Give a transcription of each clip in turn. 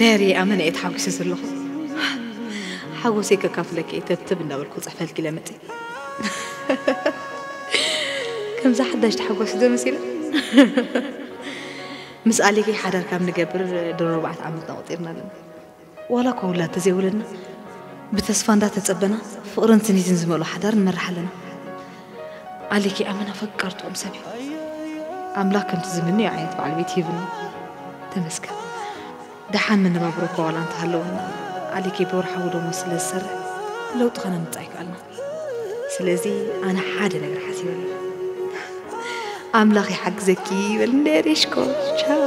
ደሪ ኣመነ እየ ተሓጒሰ ዘለኹ። ሓጎሰይ ከካፍለኪ እየ ተብትብ እንዳበልኩ ጽሕፈልኪ ለመጺ። ከምዛ ሓዳሽ ተሓጓሲ ዶ መሲለ? ምስ ኣሌኪ ሓዳር ካብ ንገብር ድሮ ኣርባዕተ ዓመትና ቆጺርና ኣለና። ዋላ እኳ ውላድ ተዘይወለድና፣ ብተስፋ እንዳተጸበና ፍቕርን ስኒትን ዝመልኦ ሓዳር ንመርሕ ኣለና። ኣሌኪ ኣመና ፈቃር ጥዑም ሰብ እዩ። ኣምላኽ ከምቲ ዝምንዮ ዓይነት በዓል ቤት ይህብና። ተመስገን። ደሓን መነባብሮ እኳ ዋላ እንተሃለወና፣ ኣሌኪ ብወርሓዊ ደሞዝ ስለ ዝሰርሕ ለውጢ ከነምጽእ ኣይከኣልና። ስለዚ ኣነ ሓደ ነገር ሓሲበ ኣለኹ። ኣምላኽ ይሓግዘኪ ይበል እንደ ሪሽኮ። ቻው።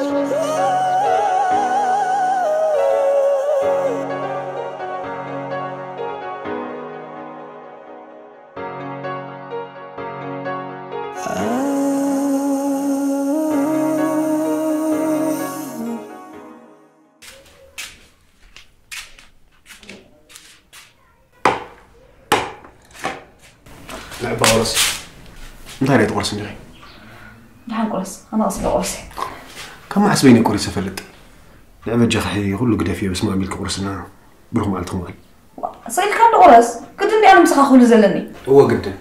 ንዕባ ቁረስ። እንታይ ናይ ትቑርስ እንዲኺ? ደሓን ቁረስ፣ ኣነ ቀስ ኢለ ቁረስ። ካብ መዓስ በይነ ቁሪሰ እፈልጥ? ንዕበጃ ካሒ ኩሉ ግደፍዮ፣ በስመ ኣብ ኢልኪ ቁርስና ብሩኽ መዓልቲ ክምዓል። ዋ፣ ስቕ ኢልካ እንዶ ቁረስ። ግድን ድያ ኣነ ምሳኻ ክህሉ ዘለኒ? እወ ግድን።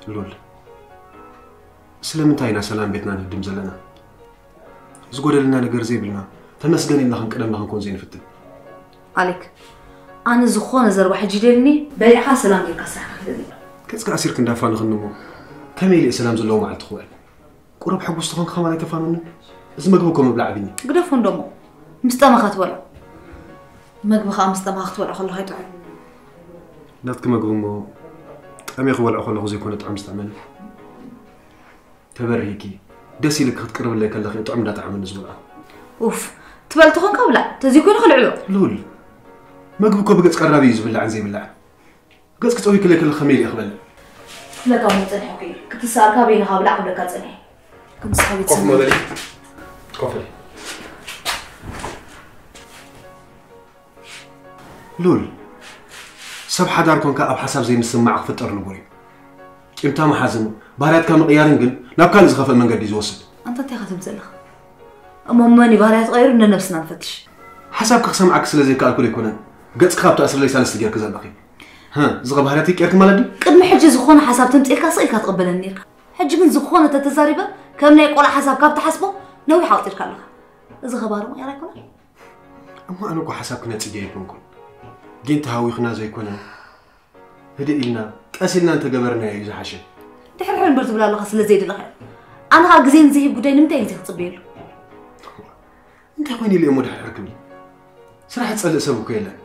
ሉል፣ ስለምንታይ ኢና ሰላም ቤትና ንህድም ዘለና? ዝጎደለና ነገር ዘይብልና፣ ተመስገን ኢልና ክንቀደምና ክንኮን ዘይንፍትን። ኣሌክ፣ ኣነ ዝኾነ ዘረባ ሕጂ ደልኒ፣ በሊዕካ ሰላም ጌርካ ስራሕካ ክደሊ። ገጽካ ኣሲርክ እንዳፋንኽኒ እሞ ከመይ ኢለ እየ ሰላም ዘለዎ መዓልቲ ክውዕል? ቁሩብ ሕጉስ ተኾንክ ከማን ኣይተፋንወንን? እዚ መግቢ እኮ ምብላዕ ኣብኒ። ግደፎ እንዶ እሞ ምስ ጠመኻ ትበልዖ። መግቢ ኸኣ ምስ ጠመኻ ክትበልዖ ከለኻ ይጥዑም። ናትኪ መግቢ እሞ ጠምየ ክበልዖ ከለኹ ዘይኮነ ጥዑም ዝጥዕመኒ። ተበርሂኪ ደስ ኢልኪ ክትቅርብለይ ከለኺ ጥዑም እንዳጠዓመኒ ዝብልዖ። ኡፍ፣ ትበል ተኾንካ ብላዕ፣ ተዘይኮይኑ ከልዕሎ። ሉል፣ መግቢ እኮ ብገጽ ቀራቢ እዩ ዝብላዕን ዘይብላዕን። ገጽ ክጸውይ ክለይ ከለኺ ከመይ ኢለ ክበልዕ? ክብለካ እውን ጸኒሐኩ እየ። ክትስኣል ካበይንኻ ብላዕ ክብለካ ጸኒሐ። ከምዚ ከቢድ ኮፍ ስምዒት። መበሊ። ኮፍ በሊ። ሉል፣ ሰብ ሓዳር ኮንካ ኣብ ሓሳብ ዘይምስምማዕ ክፍጠር ንቡር እዩ። ቂምታ ምሓዝን ባህርያትካ ምቕያርን ግን ናብ ካልእ ዝኸፍእ መንገዲ እዩ ዝወስድ። ኣንታ እንታይ ኢኻ ትብል ዘለኻ? እሞ መን እዩ ባህርያቱ ቀይሩ ንነብስና ንፈትሽ። ሓሳብኪ ክሰምዓኪ ስለ ዘይከኣልኩ ዘይኮነ፣ ገጽኪ ካብ ትኣስርለይ ሳልስቲ ጌርኪ ዘለኺ። ህ፣ እዚ ኸ ባህርያት ቀይርኪ ማለት ድዩ? ቅድሚ ሕጂ ዝኾነ ሓሳብ ተምጽኤልካ ስቕ ኢልካ ትቕበለኒ ኔርካ። ሕጂ ግን ዝኾነ ተተዛሪበ ከም ናይ ቆልዓ ሓሳብ ካብ ትሓስቦ ነዊሕ ኣውጺእልካ ኣለኻ። እዚ ኸባሪ ምቕያር ኣይኮነን። እሞ ኣነ እኮ ሓሳብኪ ነጺገ ኣይኮንኩን። ግን ተሃዊኽና ዘይኮነ፣ ህድእ ኢልና፣ ቀስ ኢልና እንተገበርናዮ እዩ ዝሓሸ። ድሕርሕር እምበር ትብል ኣለኻ ስለ ዘይደለኻዮ። ኣነ ኸኣ ግዜ ንዝህብ ጉዳይ ንምንታይ ግዜ ክጽበየሉ? እንታይ ኮይኑ ኢለ እሞ ድሕርሕር ክብል? ስራሕ ዝጸልእ ሰብ እኮ የለን።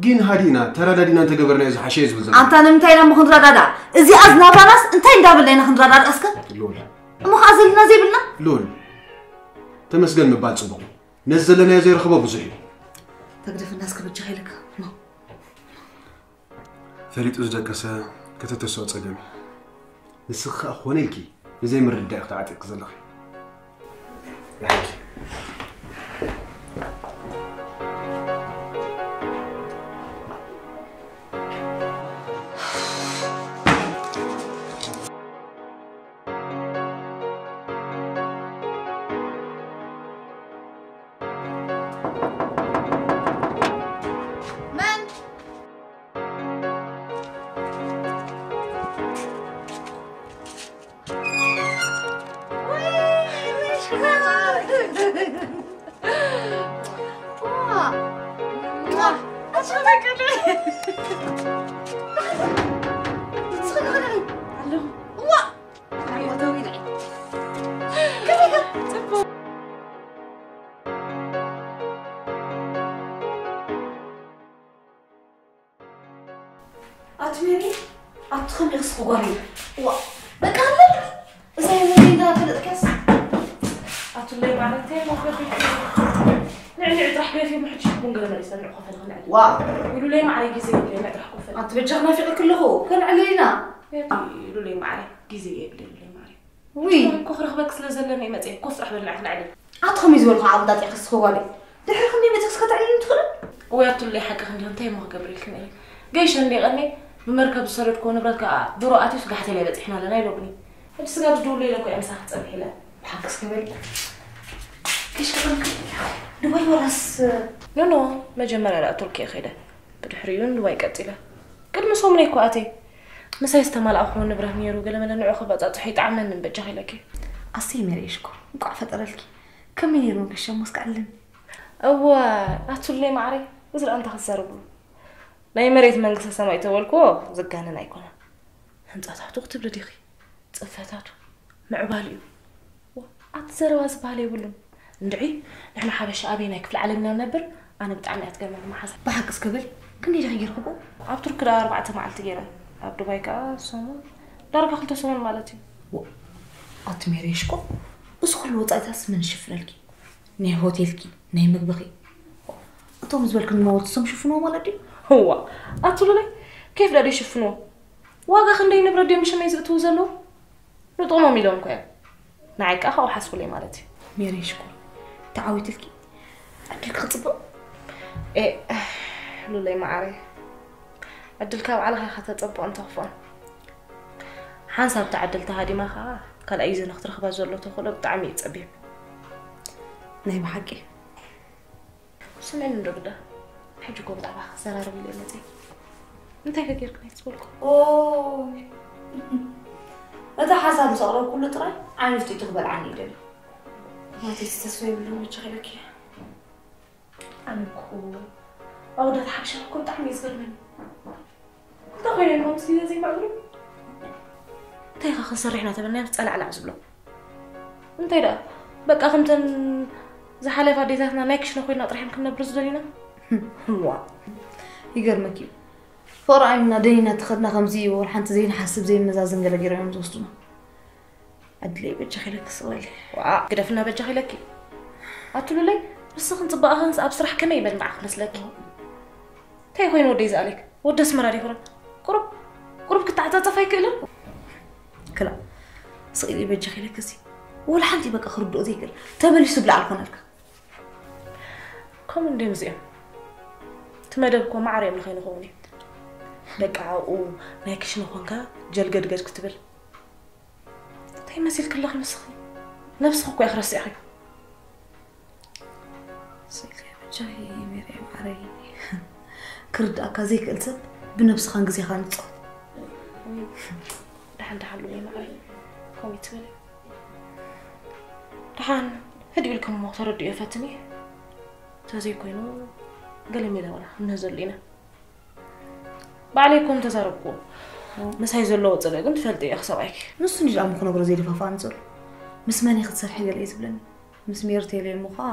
ግን ሃዲእና፣ ተራዳዲእና እንተገበርናዮ ዝሓሸ እዩ ዝብል ዘሎ። ኣንታ ንምንታይ ኢና እሞ ክንረዳዳእ? እዚኣ ዝናብራናስ እንታይ እንዳበልና ኢና ክንረዳዳእ እስከ? ሉል። እሞ ኸኣ ዘለና ዘይብልና? ሉል። ተመስገን ምባል ጽቡቕ እዩ። ነዚ ዘለናዮ ዘይረኽቦ ብዙሕ እዩ። ተግደፍና እስከ በጃኻ ኢለካ። ኖ። ፈሊጡ ዝደቀሰ ከተተስኦ ጸገም እዩ። ንስኺ ከኣ ክኾነ ኢልኪ ንዘይምርድዳእ ኢኺ ተዓጢቕኪ ዘለኺ። ይሓይሽ። መን? ኣቲ ሜሪ፣ ኣቲ ከመይ ክስኺ ጓል እዩ? ዋ፣ በቃ ኣለኒ። እዛ ሜሪ እንዳፈለጥካስ? ኣቱለይ ማዕረ፣ እንታይ እሞ ገቢት? ንዕንዕ ጥራሕ ገፊ፣ ምሕጂ ቡን ገለ መሊሰ ንዕኾ ፈለኽ ንዕል። ዋ። ኢሉለይ ማዕረ፣ ግዜ የብለይ፣ ንዕ ጥራሕ ኮፈል። ኣቲ በጃኽ ናፊቐኪ ኣለኹ፣ ከንዕል ኢና። ኢሉለይ ማዕረ፣ ግዜ የብለይ፣ ኢሉለይ ማዕረ። ውይ። እኮ ክረኽበክ ስለ ዘለኒ እየ መፅየ። ኮፍ ጥራሕ በል ንዓ ክንዕልል። ኣቲ ከመይ ዝበልኩ ዓቕምታት ኢኺ እስኺ ጓለይ? ድሕሪ ክንደይ መፂኽስ ከተዕልልኒ ትኽእሊ? እወ ኣቱለይ ሓቅኺ እንዲኺ እንታይ እሞ ክገብር ኢልክኒ እየ። ገይሸ እንዲየ ቀንየ ብመርከብ ዝሰደድክዎ ንብረት ከዓ ዱር ኣትዩስ ጋሕቴላይ በፂሕና ኣለና ኢሎምኒ። ሕጂ ስጋብ ዝድውሉ ኢለ እኮ እየ ምሳኺ ክፀንሕ ኢለ። ብሓቂ እስኪ በሊ። ገይሽ ክኾንክ ዱባይ ወላስ? ኖ ኖ መጀመርያ ደኣ ቱርኪ እየ ከይደ። ብድሕሪኡ ንዋይ ቀጺለ። ቅድሚ ሰሙነይ እኮ ኣትየ። ምሳይ ዝተማልኣ ክኸውን ንብረት ነይሩ፣ ገለመለ ንዑ ክበጻጽሖ ይጥዓመኒ በጃኺ ኢለኪ። ኣሰይ ሜሪ ሽኮር፣ እንቋዕ ፈጠረልኪ። ከመይ ነይሩ መገሻ ሞስ ክዕልም? እወ፣ ኣቱለይ ማዕረይ፣ እዚ ደኣ እንታይ ክትዛረብሉ? ናይ መሬት መንግስተ ሰማይ ተበልክዎ ዝጋነን ኣይኮነን። ህንጻታቱ ክትብሊ ዲኺ? ጽፈታቱ ምዕባሊኡ። ዋ፣ ኣቲ ዘረባ ዝበሃል የብሉን። እንድዒ፣ ንሕና ሓበሻ ኣበየናይ ክፍለ ዓለም ኢና ንነብር? ኣነ ብጣዕሚ እያ ትገርመኒ መሓዛ። ብሓቂ እስከ በሊ፣ ክንደይ ዲኺ ጌርክዎ? ኣብ ቱርኪ ደኣ ኣርባዕተ መዓልቲ ገይረ። ኣብ ዱባይ ከኣ ሰሙን፣ ዳርጋ ክልተ ሰሙን ማለት እዩ። ዋ፣ ኣቲ ሜሪ ሽኮር፣ እዚ ኩሉ ወጻኢታትስ መን ይሽፍነልኪ? ናይ ሆቴልኪ፣ ናይ ምግብኺ። እቶም ዝበልክኒ ናውቲ እሶም ይሽፍንዎ ማለት ድዩ? እዋ፣ ኣቲ ሉለይ፣ ኬፍ ደኣ ዶ ይሽፍንዎ? ዋጋ ክንደይ ንብረት ድዮም ብሽመይ ዝእትዉ ዘለዉ? ንጥቕሞም ኢሎም እኮ እዮም። ንዓይ ከኣ ካብኡ ሓስቡለይ ማለት እዩ። ሜሪ ሽኮር፣ ተዓዊትልኪ። ዕድልኪ ክጽብቕ። ኤ፣ ሉለይ መዓረይ፣ ዕድልካ ባዕልኻ ኢኻ ተጸብቖን ተኽፍኦን። ሓንሳብ እታ ዕድል ተሃዲማ ከኣ ካልኣይ ግዜ ንክትረኽባ ዘሎ ተኽእሎ ብጣዕሚ እዩ ጸቢብ። ናይ ብሓቂ። ስምዕኒ እንዶ ግዳ፣ ሕጂ እኮ ብዛዕባ ክዘራረብ ኢለ መፅየ። እንታይ ከ ጌርክኒ ዝበልኩ? ኦ፣ እቲ ሓሳብ ምስ ኣቕረብኩሉ ጥራይ ዓይኑ ፍጢጡ ክበልዓኒ ይደሊ። ናተይ ተስፋ የብሉን፣ መቸ ኸይለኪ። ኣነ እኮ ኣወዳት ሓበሻ እኮ ብጣዕሚ እዩ ዝገርመኒ። እንታይ ኮይነ እሞ ምስ ግዜ ዘይምዕብሉ? እንታይ ኢኻ ክንሰርሕ ኢና ተበልናዮ ጸላዕላዕ ዝብሎ? እንታይ ደኣ በቃ ከምተን ዝሓለፋ ኣዴታትና ናይ ክሽነ ኮይና ጥራሕ ክንነብር ዝደሊና? ዋ፣ ይገርመኪ እዩ። ፍቕሪ ዓይንና ደኒና ተኸድና ከምዚ ወላ ሓንቲ ዘይንሓስብ ዘይመዛዘን ገለ ገይሮም እዮም ዝወስዱና። ዕድለይ በጃኺ ኢለኪ ስቕ በሊ። ዋ፣ ግደፍና በጃኺ ኢለኪ። ኣትሉለይ፣ ንስኽን ጽባቐኽንስ ኣብ ስራሕ ከመይ ይበል ንዓኺ መስለኪ? እንታይ ኮይኑ ወደይ ዝኣለክ? ወዲ ኣስመራ ዶ ይኾነ? ቁሩብ ቁሩብ ክተዓጻጸፍ ኣይክእልን? ክላ፣ ስቕ ኢሊ በጃኺ ኢለኪ፣ እዚ ወላ ሓንቲ በቃ ክርድኦ ዘይክእል ተመሊሱ ብላዕሊ ኮነልካ። ከምኡ እንድዮም እዚኦም። እቲ መደብ እኮ ማዕረ እዮም ንኸይንኸውን እዩ። ደቂ ዓኡ ናይ ክሽነ ኮንካ ጀልገድገድ ክትብል። እንታይ መሲልኪ ኣለኺ ንስኺ? ነብስኺ እኮ ኢኺ ረሲዕኺ። ስኢልካ በጃኺ ሜሪ ማዕረይ። ክርድኣካ ዘይክእል ሰብ ብነብስኻን ግዜኻን ንጾ። ደሓን ደሓን ሉለይ ማዕረይ። ከምኡ ትበሊ። ደሓን ህድእ ኢልኩም እሞ ተረድኡ ፈትኒ። ተዘይኮይኑ ገለ ሜዳ ወላ ንህዘሉ ኢና። ባዕለይ እኮ ምተዛረብኩዎ። ምሳይ ዘለዎ ጽልኢ ግን ትፈልጢ ኢኺ ሰብኣይኪ። ንሱ እንጂ ደኣ እሞ ክነግሮ ዘይደፋፍኣኒ ዘሎ። ምስ መን ኢኺ ትሰርሒ ገለ እዩ ዝብለኒ። ምስ ሜሪ ቴሌ እሞ ኸኣ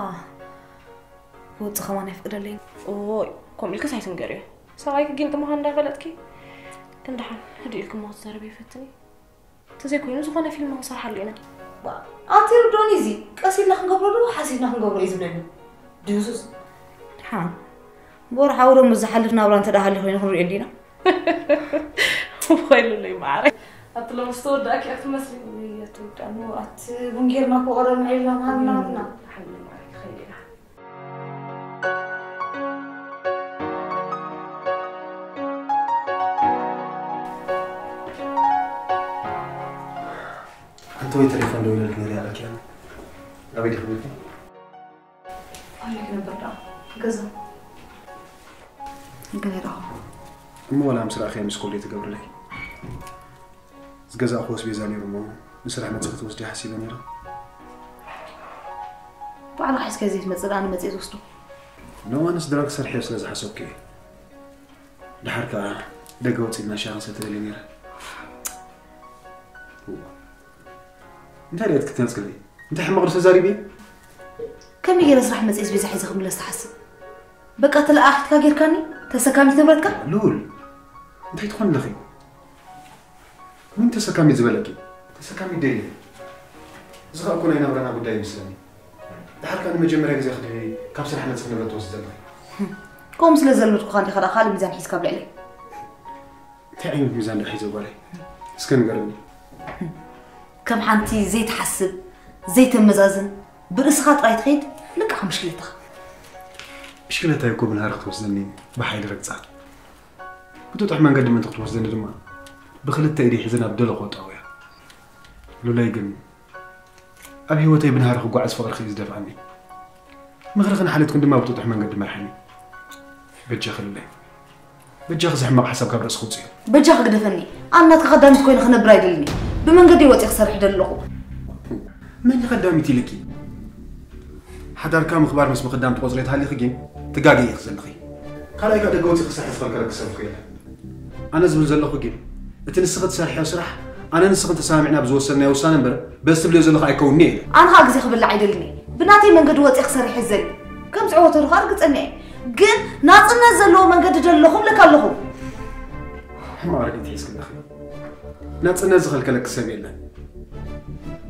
ክወጽእ ከማን ኣይፍቅደለይን። ኦይ፣ ከምኡ ኢልክስ ኣይትንገርዮ። ሰብኣይኪ ጊንጢ ምዃኑ እንዳፈለጥኪ። ግን ደሓን ህድእ ኢልኪ እሞ ክትዛረብዮ ፈትኒ። ተዘይኮይኑ ዝኾነ ፊልም ክንሰርሓሉ ኢና። ኣቲ ርዶኒ እዚ ቀስ ኢልና ክንገብሮ ዶ ሓሲብና ክንገብሮ እዩ ዝብለኒ። ድህሱስ። ደሓን። እምበኣር ሓው ደሞ ዝሓልፍ ናብራ እንተ ደኣ ሃልዩ ኮይኑ ክንሪኦ እንዲና። ወይሉለይ ማዕረ። ኣቲ ሎምስ ተወዳእኪ እያ ክትመስሊ። ውይ፣ ኣቲ ወዳእኑ፣ ኣቲ ቡን ጌርና እኮ ቀረብና ኢልና ምሃልና ኣሉና። ሓይሊ ማዕረ ክኸይድ ኢና። ሓንቲ ወይ ቴሌፎን ደዊለልኪ ነይረ ያለኪ። ኣበይ ዲኺ? ኣበይ ክነብር ደኣ? ገዛ። ገለ ደኣ። እሞ ወላ ምስ ረኣኽያ ምስ ኮል ትገብርለይ። ዝገዛእኩዎ ኣስቤዛ ነይሩ እሞ ንስራሕ መጺኺ ትወስድዮ ሓሲበ ነይረ። ባዕልኻ ሒዝካዮ ዘይትመጽእ ደኣ ኣነ መጺኤ ዝወስዶ። ኖ፣ ኣነስ ድራር ክሰርሕ እየ ስለ ዝሓሰብኩ እየ። ደሓር ከኣ ደገ ወጺእና ሻሂ ክንሰቲ ደልየ ነይረ። እንታይ ርኢት ክትነጽግለይ? እንታይ ሕማቕ ዶ ተዛሪበ? ከመይ ገይረ ስራሕ መጺኤ ኣስቤዛ ሒዘ ክምለስ ትሓስብ? በቃ ተለኣኣኺትካ ጌርካኒ? ተሰካሚት ንብረትካ? ልኡል፣ እንታይ ትኾኒ ኣለኺ? መን ተሰካሚት ዝበለኪ? ተሰካሚት ደየ። እዚ ኸኣ እኮ ናይ ናብራና ጉዳይ ይመስለኒ። ደሓር ከኣ ንመጀመርያ ግዜ ክድሪ ካብ ስራሕ መጺኺ ንብረት ትወስዲ ዘለኺ። ከምኡ ስለ ዘለመድኩኻ እንዲኻ ደኣ ካልእ ሚዛን ሒዝካ ኣብ ልዕለይ። እንታይ ዓይነት ሚዛን ደኣ ሒዘ ጓለይ? እስከ ንገርኒ። ከም ሓንቲ ዘይትሓስብ፣ ዘይተመዛዝን፣ ብርእስኻ ጥራይ ትኸይድ፣ ልክዕ ከም ብሽክለታኻ። ብሽክለታይ እኮ ብናህሪ ክትወስደኒ ብሓይሊ ረግጻ። ብጥጡሕ መንገዲ ምእንቲ ክትወስደኒ ድማ ብኽልተ ኢደይ ሒዘ ናብ ደለኹ ኣጣውያ። ሉለይ ግን ኣብ ህይወተይ ብናህሪ ክጓዓዝ ፍቕርኺ እዩ ዝደፍኣኒ። ምኽርኽን ሓልዮትክን ድማ ብጥጡሕ መንገዲ መርሓኒ። በጃኺ ሉለይ። በጃኺ እዚ ሕማቕ ሓሳብ ካብ ርእስኺ ውጽእዮ። በጃኺ ግደፈኒ። ኣነ ናትካ ከዳሚት ኮይነ ክነብር ኣይደልን እየ። ብመንገደይ ወጺኤ ክሰርሕ እደሊ ኣለኹ። መን እዩ ከዳሚት ኢልኪ? ሓዳርካ ምኽባር ምስ ምኽዳም ትቖጽርዮ ተሃሊኺ ግን ትጋገዪ ኢኺ ዘለኺ። ካልኣይ ከኣ ደገ ወጺኺ ክሰርሒ ዝኸልከለኪ ሰብ እኮ የለን። ኣነ ዝብል ዘለኹ ግን እቲ ንስኺ ትሰርሕዮ ስራሕ ኣነ ንስኽን ተሰማሚዕና ብዝወሰንናዮ ውሳነ እምበር በዚ ትብልዮ ዘለኺ ኣይከውንን'የ ኢለ። ኣነ ኸኣ ግዜ ክብላዕ ኣይደልን እየ። ብናተይ መንገዲ ወጺኤ ክሰርሕ እየ ዝደሊ። ከም ዝዕወተሉ ኸኣ ርግጸኛ እየ። ግን ናጽነት ዘለዎ መንገዲ እደሊ ኣለኹ እብለካ ኣለኹ። ሕማቕ ርድኢት ሒዝኪ ኣለኺ። ናጽነት ዝኸልከለኪ ሰብ የለን።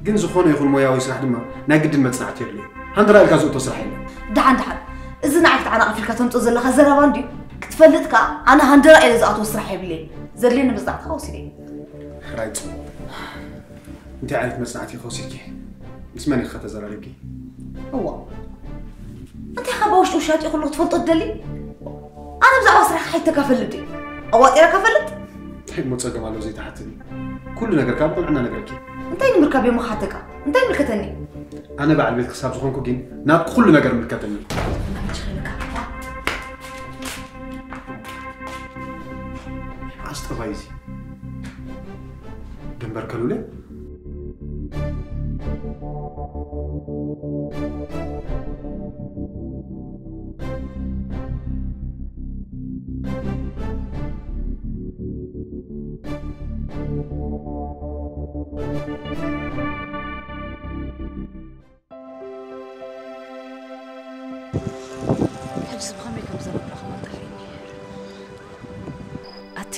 ግን ዝኾነ ይኹን ሞያዊ ስራሕ ድማ ናይ ግድን መጽናዕቲ የድልዮ። ሃንደራ ኢልካ ዝእቶ ስራሕ የለን። ደሓን ደሓን። እዚ ንዓይ ክትዓናቕፍ ኢልካ ተምጽኦ ዘለኻ ዘረባ እንድዩ። ክትፈልጥ ከኣ ኣነ ሃንደራ ኢለ ዝኣትዎ ስራሕ የብለይን። ዘድልየኒ መጽናዕቲ ከኣ ወሲደ እየ። ሕራይ ጽቡቕ። እንታይ ዓይነት መጽናዕቲ ኢኺ ወሲድኪ? ምስ መን ኢኺ ከተዘራሪብኪ? እዋ። እንታይ ካብ ውሽጢ ውሻጢ ኩሉ ክትፈልጦ ትደሊ? ኣነ ብዛዕባ ስራሕካ ሓቲተካ ፈልጥ ድየ? ኣዋጢረካ ፈልጥ? እንታይ እሞ ጸገም ኣለዎ ዘይትሓትኒ? ኩሉ ነገር ካብ ቅንዕና ነገርኪ። እንታይ ንምርካብ እዮም ክሓተካ? እንታይ ይምልከተኒ? ኣነ በዓል ቤት ክሳብ ዝኾንኩ ግን ናብ ኩሉ ነገር ይምልከተኒ። ኣስጠባይ እዚ። ደንበር ከሉለ? ሕጅስ ብኸመይ ከም ዘረዳኹም ኣጠፊእኒ። ኣቲ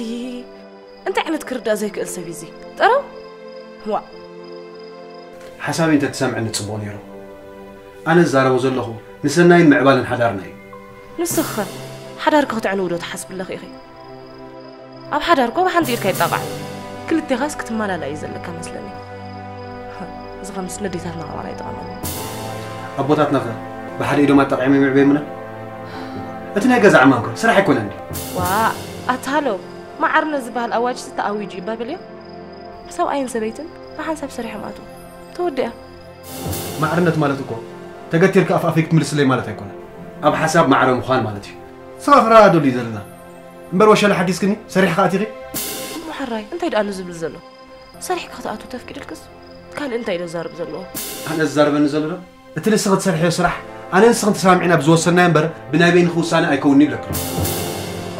እንታይ ዓይነት ክርዳእ ዘይክእል ሰብ እዩ እዚ? ጠረው? ዋ። ሓሳበይ እንተትሰምዕኒ ጽቡቕ ነይሩ። ኣነ ዝዛረቦ ዘለኹ ንሰናይን ምዕባለን ሓዳርና እዩ። ንስኺ ሓዳርኪ ክተዕንዊ ዶ ትሓስቢ ኣለኺ ኢኺ? ኣብ ሓዳር እኮ ብሓንቲ ኢድካ ይጣቓዕ። ክልቴኻስ ክትመላላእ እዩ ዘለካ መስለኒ። እዚ ኸምስ ነዴታትና ከማን ኣይጠቐመን። ኣቦታትናኸ ብሓደ ኢዶም ኣጣቒዖም የምዕበዩምና? እቲ ናይ ገዛ ዕማምከ ስራሕ ኣይኮነን ድዩ? ዋ፣ ኣታ ሃሎ፣ ማዕርነት ዝበሃል ኣዋጅ ተኣዊጁ እዩ ባብል እዮም። ሰብኣይን ሰበይትን ብሓንሳብ ሰሪሖም ኣትዉ። ተወዲኣ። ማዕርነት ማለት እኮ ተገቲርካ ኣፍ ኣፈይ ክትምልስለይ ማለት ኣይኮነን። ኣብ ሓሳብ ማዕረ ምዃን ማለት እዩ። ንስኻ ክረኣ ደልዩ ዘለና እምበር ወሸላ ሓዲስክኒ ሰሪሕካ ኣቲኺ። እሞ ሕራይ እንታይ ደኣ ንዝብል ዘሎ? ሰሪሕካ ክትኣቱ ተፍቂድልክስ ካልእ እንታይ ዶ ዛርብ ዘለዎ? ኣነ ዝዛረበኒ ዘሎ ዶ እቲ ንስኺ ትሰርሕዮ ስራሕ ኣነ ንስኽን ተሰማሚዕና ብዝወሰናዮ እምበር ብናይ በይንኺ ውሳነ ኣይከውንን ይብለኪ።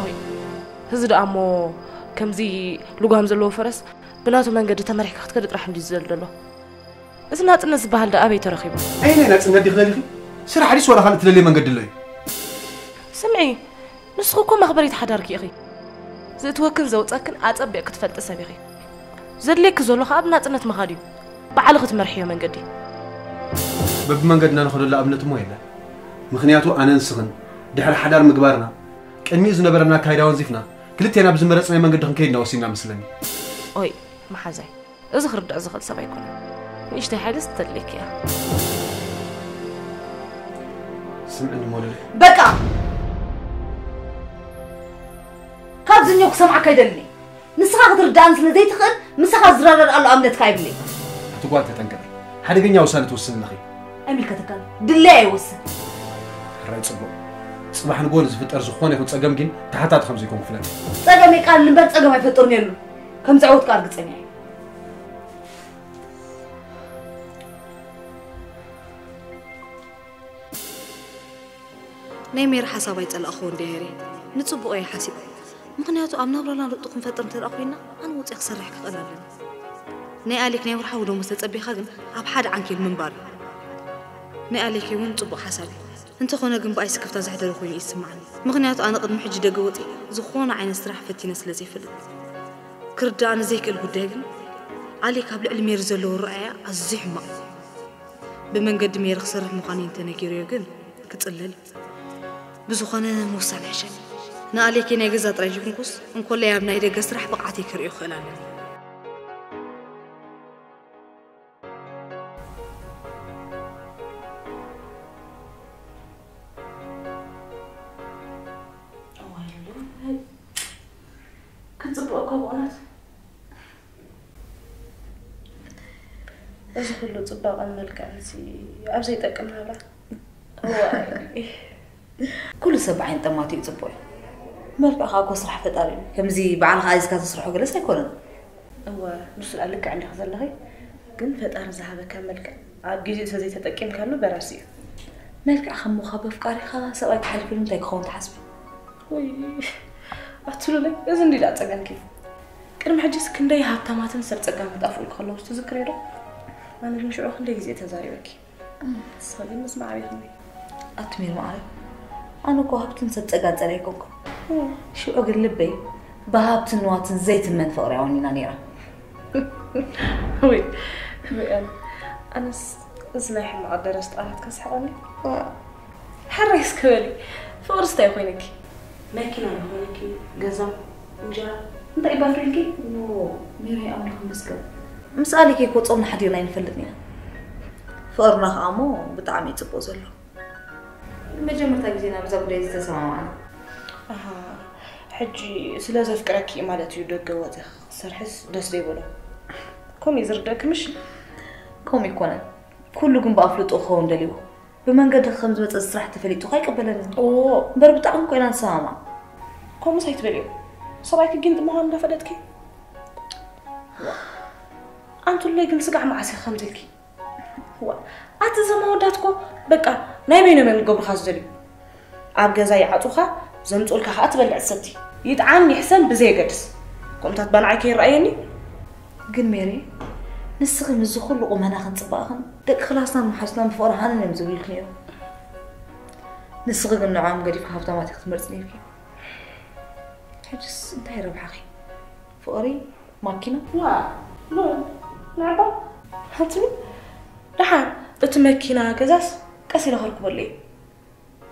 ኦይ እዚ ደኣ እሞ ከምዚ ልጓም ዘለዎ ፈረስ ብናቱ መንገዲ ተመሪሕካ ክትከድ ጥራሕ እንድዩ ዝደሊ ዘሎ። እዚ ናጽነት ዝበሃል ደኣ ኣበይ ተረኺቡ? ኣየናይ ናጽነት ዲኺ ደሊኺ? ስራሕ ድዩስ ዋላ ካልእ ትደልዮ መንገዲ ኣሎ እዩ? ስምዒ፣ ንስኺ እኮ መኽበሪት ሓዳርኪ ኢኺ። ዝእትወክን ዘውጸክን ኣጸቢቕኪ ትፈልጢ ሰብ ኢኺ። ዘድልየኪ ዘሎ ከኣ ብናጽነት ምኻድ እዩ። ባዕልኺ ትመርሕዮ መንገዲ። በብመንገድና ንኸደሉ ኣብነት እሞ የለን። ምኽንያቱ ኣነን ንስኽን ድሕሪ ሓዳር ምግባርና ቅድሚኡ ዝነበረና ኣካይዳ ወንዚፍና ክልቴና ብዝመረጽናዮ መንገዲ ክንከይድ ኢና ወሲንና መስለኒ። ኦይ መሓዛይ፣ እዚ ክርድኦ ዝኽእል ሰብ ኣይኮነን። ንእሽተይ ሓይልስ ተድልየኪ እያ። ስምዕኒ ሞለለ። በቃ! ካብዚ እኒኦ ክሰምዓካ ኣይደልን እየ። ንስኻ ክትርድኣኒ ስለ ዘይትኽእል ምሳኻ ዝረዳድኣሉ ኣብነትካ የብለይን። ኣቲ ጓል ተጠንቀቒ። ሓደገኛ ውሳነ ትውስኒ ኣለኺ። ኣይምልከተካን። ድለይ ኣይወስን። ሕራይ ጽቡቕ። ጽባሕ ንግሆ ንዝፍጠር ዝኾነ ይኹን ጸገም ግን ተሓታቲ ከም ዘይኮንኩ ፍለጢ። ጸገም የቃልል እምበር ጸገም ኣይፈጥርን የሉን። ከም ዘዕውት ከኣ ርግጸኛ እየ። ናይ ሜሪ ሓሳብ ኣይጸላእኽዎን ድየ ሄሪ? ንጽቡቕ እየ ሓሲበ። ምኽንያቱ ኣብ ናብራና ለውጢ ክንፈጥር እንተ ደኣ ኮይንና ኣነ ወጺኣ ክሰርሕ ክኽእል ኣለኒ። ናይ ኣሌክ ናይ ወርሓዊ ደሞዝ ተጸቢኻ ግን ኣብ ሓደ ዓንኬል ምንባር እዩ። ናይ ኣሌክ እውን ጽቡቕ ሓሳብ እዩ። እንተኾነ ግን ብኣይ ስክፍታ ዘሕደረ ኮይኑ እዩ ዝስምዓኒ። ምኽንያቱ ኣነ ቅድሚ ሕጂ ደገ ወጺአ ዝኾነ ዓይነት ስራሕ ፈቲነ ስለ ዘይፈልጥ። ክርድኣኒ ዘይክእል ጉዳይ ግን ኣሌክ ኣብ ልዕሊ ሜሪ ዘለዎ ኣረኣእያ ኣዝዩ ሕማቕ እዩ። ብመንገዲ ሜሪ ክሰርሕ ምዃነይ እንተነጊረዮ ግን ክጽለል እዩ። ብዝኾነ ምውሳን ይሕሸኒ። ንኣሌኬ ናይ ገዛ ጥራይ ዘይኮንኩስ እንኮላይ ኣብ ናይ ደገ ስራሕ ብቕዓተይ ከርእዮ ክኽእል ኣለኒ። እዋይ ኣሉ፣ ክትጽብቕ እኮ ብእውነት። እዚ ኩሉ ጽባቐን መልክዕንሲ ኣብ ዘይጠቅም ናብራ። እዋይ። ኩሉ ሰብ ብዓይኒ ጠማቱ እዩ ጽቡቕ እዩ። መልክዕ ከኣ እኮ ስራሕ ፈጣሪ እዩ። ከምዚ ባዕልኻ ኣዚዝካ ትስርሖ ገለስ ኣይኮነን። እወ፣ ንሱ ደኣ ልክዕ እንዲኺ ዘለኺ፣ ግን ፈጣሪ ዝሃበካ መልክዕ ኣብ ጊዜኡ ተዘይተጠቂምካሉ በራሲ እዩ። መልክዕ ከም ምዃብ ኣፍቃሪኻ ሰብኣይ ክሓልፈሉ እንታይ ክኸውን ትሓስቢ? ወይ ኣቲ ሉለይ፣ እዚ እንዲ ደኣ ጸገምኪ። ቅድሚ ሕጂስ ክንደይ ሃብታማትን ሰብ ጸጋን ክጣፍኡልኪ ከለዉ ትዝክርዮ ዶ? ኣነ ግን ሽዑ ክንደይ ግዜ እየ ተዛሪበኪ። ንስኺ ግን ምስማዕ ኣበይክኒ? ኣቲ ሜሪ መዓረይ፣ ኣነ እኮ ሃብትን ሰብ ጸጋን ጸሊአ ኣይኮንኩን። ሽዑ ግን ልበይ ብሃብትን ንዋትን ዘይትመን ፍቕሪ እያ ወኒና ነይራ። ወይ ወይ ኣነ ኣነስ እዚ ናይ ሕማቕ ደረስ ቃላት ከስሕቐኒ። ሕራይ እስከ በሊ፣ ፍቕርስ እንታይ ኮይነኪ? መኪና ይኾነኪ፣ ገዛ፣ እንጀራ፣ እንታይ እዩ ባፍሪልኪ? ኖ፣ ሜሪ ኣምላኽ ይመስገን። ምስ ኣሌክ እኮ ጾም ሓዲርና ኣይንፈልጥን ኢና። ፍቕርና ከኣ እሞ ብጣዕሚ እዩ ጽቡቕ ዘሎ። ንመጀመርታ ግዜ ኢና ብዛ ጉዳይ እዚ ተሰማማዕና። ኣሃ፣ ሕጂ ስለ ዘፍቅረኪ እዩ ማለት እዩ ደገ ወጺኺ ክትሰርሕስ ደስ ዘይበሎ። ከምኡ እዩ ዝርደእኪ ምሽ? ከምኡ ኣይኮነን። ኩሉ ግን ብኣፍልጦ ክኸውን ደልይዎ። ብመንገድኺ ከም ዝመጸ ስራሕ ተፈሊጡ ኣይቅበለንን። እዎ። እምበር ብጣዕሚ እኮ ኢና ንሰማማዕ። ከምኡስ ኣይትበልዮ። ሰብኣይኪ ጊንጢ ምዃኑ እንዳፈለጥኪ? ኣንቲ ሉለይ ግን ስጋዕ መዓስ ኢኺ ከምዚ ኢልኪ? ዋ፣ ኣቲ እዞም ኣወዳት እኮ በቃ ናይ በይኖም እዮም ክገብሩኻ ዝደልዩ። ኣብ ገዛ ይዓጹኻ፣ ዘምጽኡልካ ከኣ ትበልዕ ትሰቲ። ይጥዓም ይሕሰም ብዘይ የገድስ። ከምታት ባንዓይ ከይረኣየኒ። ግን ሜሪ፣ ንስኺ ምስዚ ኩሉ ቁመናኽን ጽባቕኽን ደቂ ክላስናን መሓዙትናን ብፍቕሪ ሃነን እዮም ዝብልልኪ ነይሮም። ንስኺ ግን ንዕኦም ገዲፍኪ ሃብታማት ኢኺ ክትመርጺ ነይርኪ። ሕጅስ እንታይ ረብሓኺ? ፍቕሪ፣ ማኪና? ዋ፣ ሉል፣ ንዕባ። ሓንቲ ሉል፣ ደሓር እቲ መኪና ገዛስ ቀስ ኢለ ከርክበሉ እየ።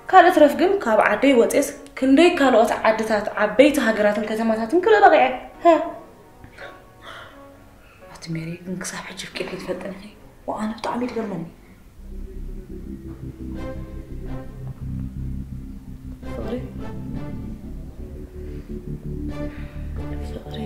ካልእ ትረፍ ግን ካብ ዓደይ ወፅኤስ ክንደይ ካልኦት ዓድታት ዓበይቲ ሃገራትን ከተማታትን ክርኢ በቒዐ። ሃ። ኣቲ ሜሪ ግን ክሳብ ሕጂ ፍቂርኪ ትፈልጥን ኢኺ? ወኣነ ብጣዕሚ ትገርመኒ። ፍቕሪ፣ ፍቕሪ።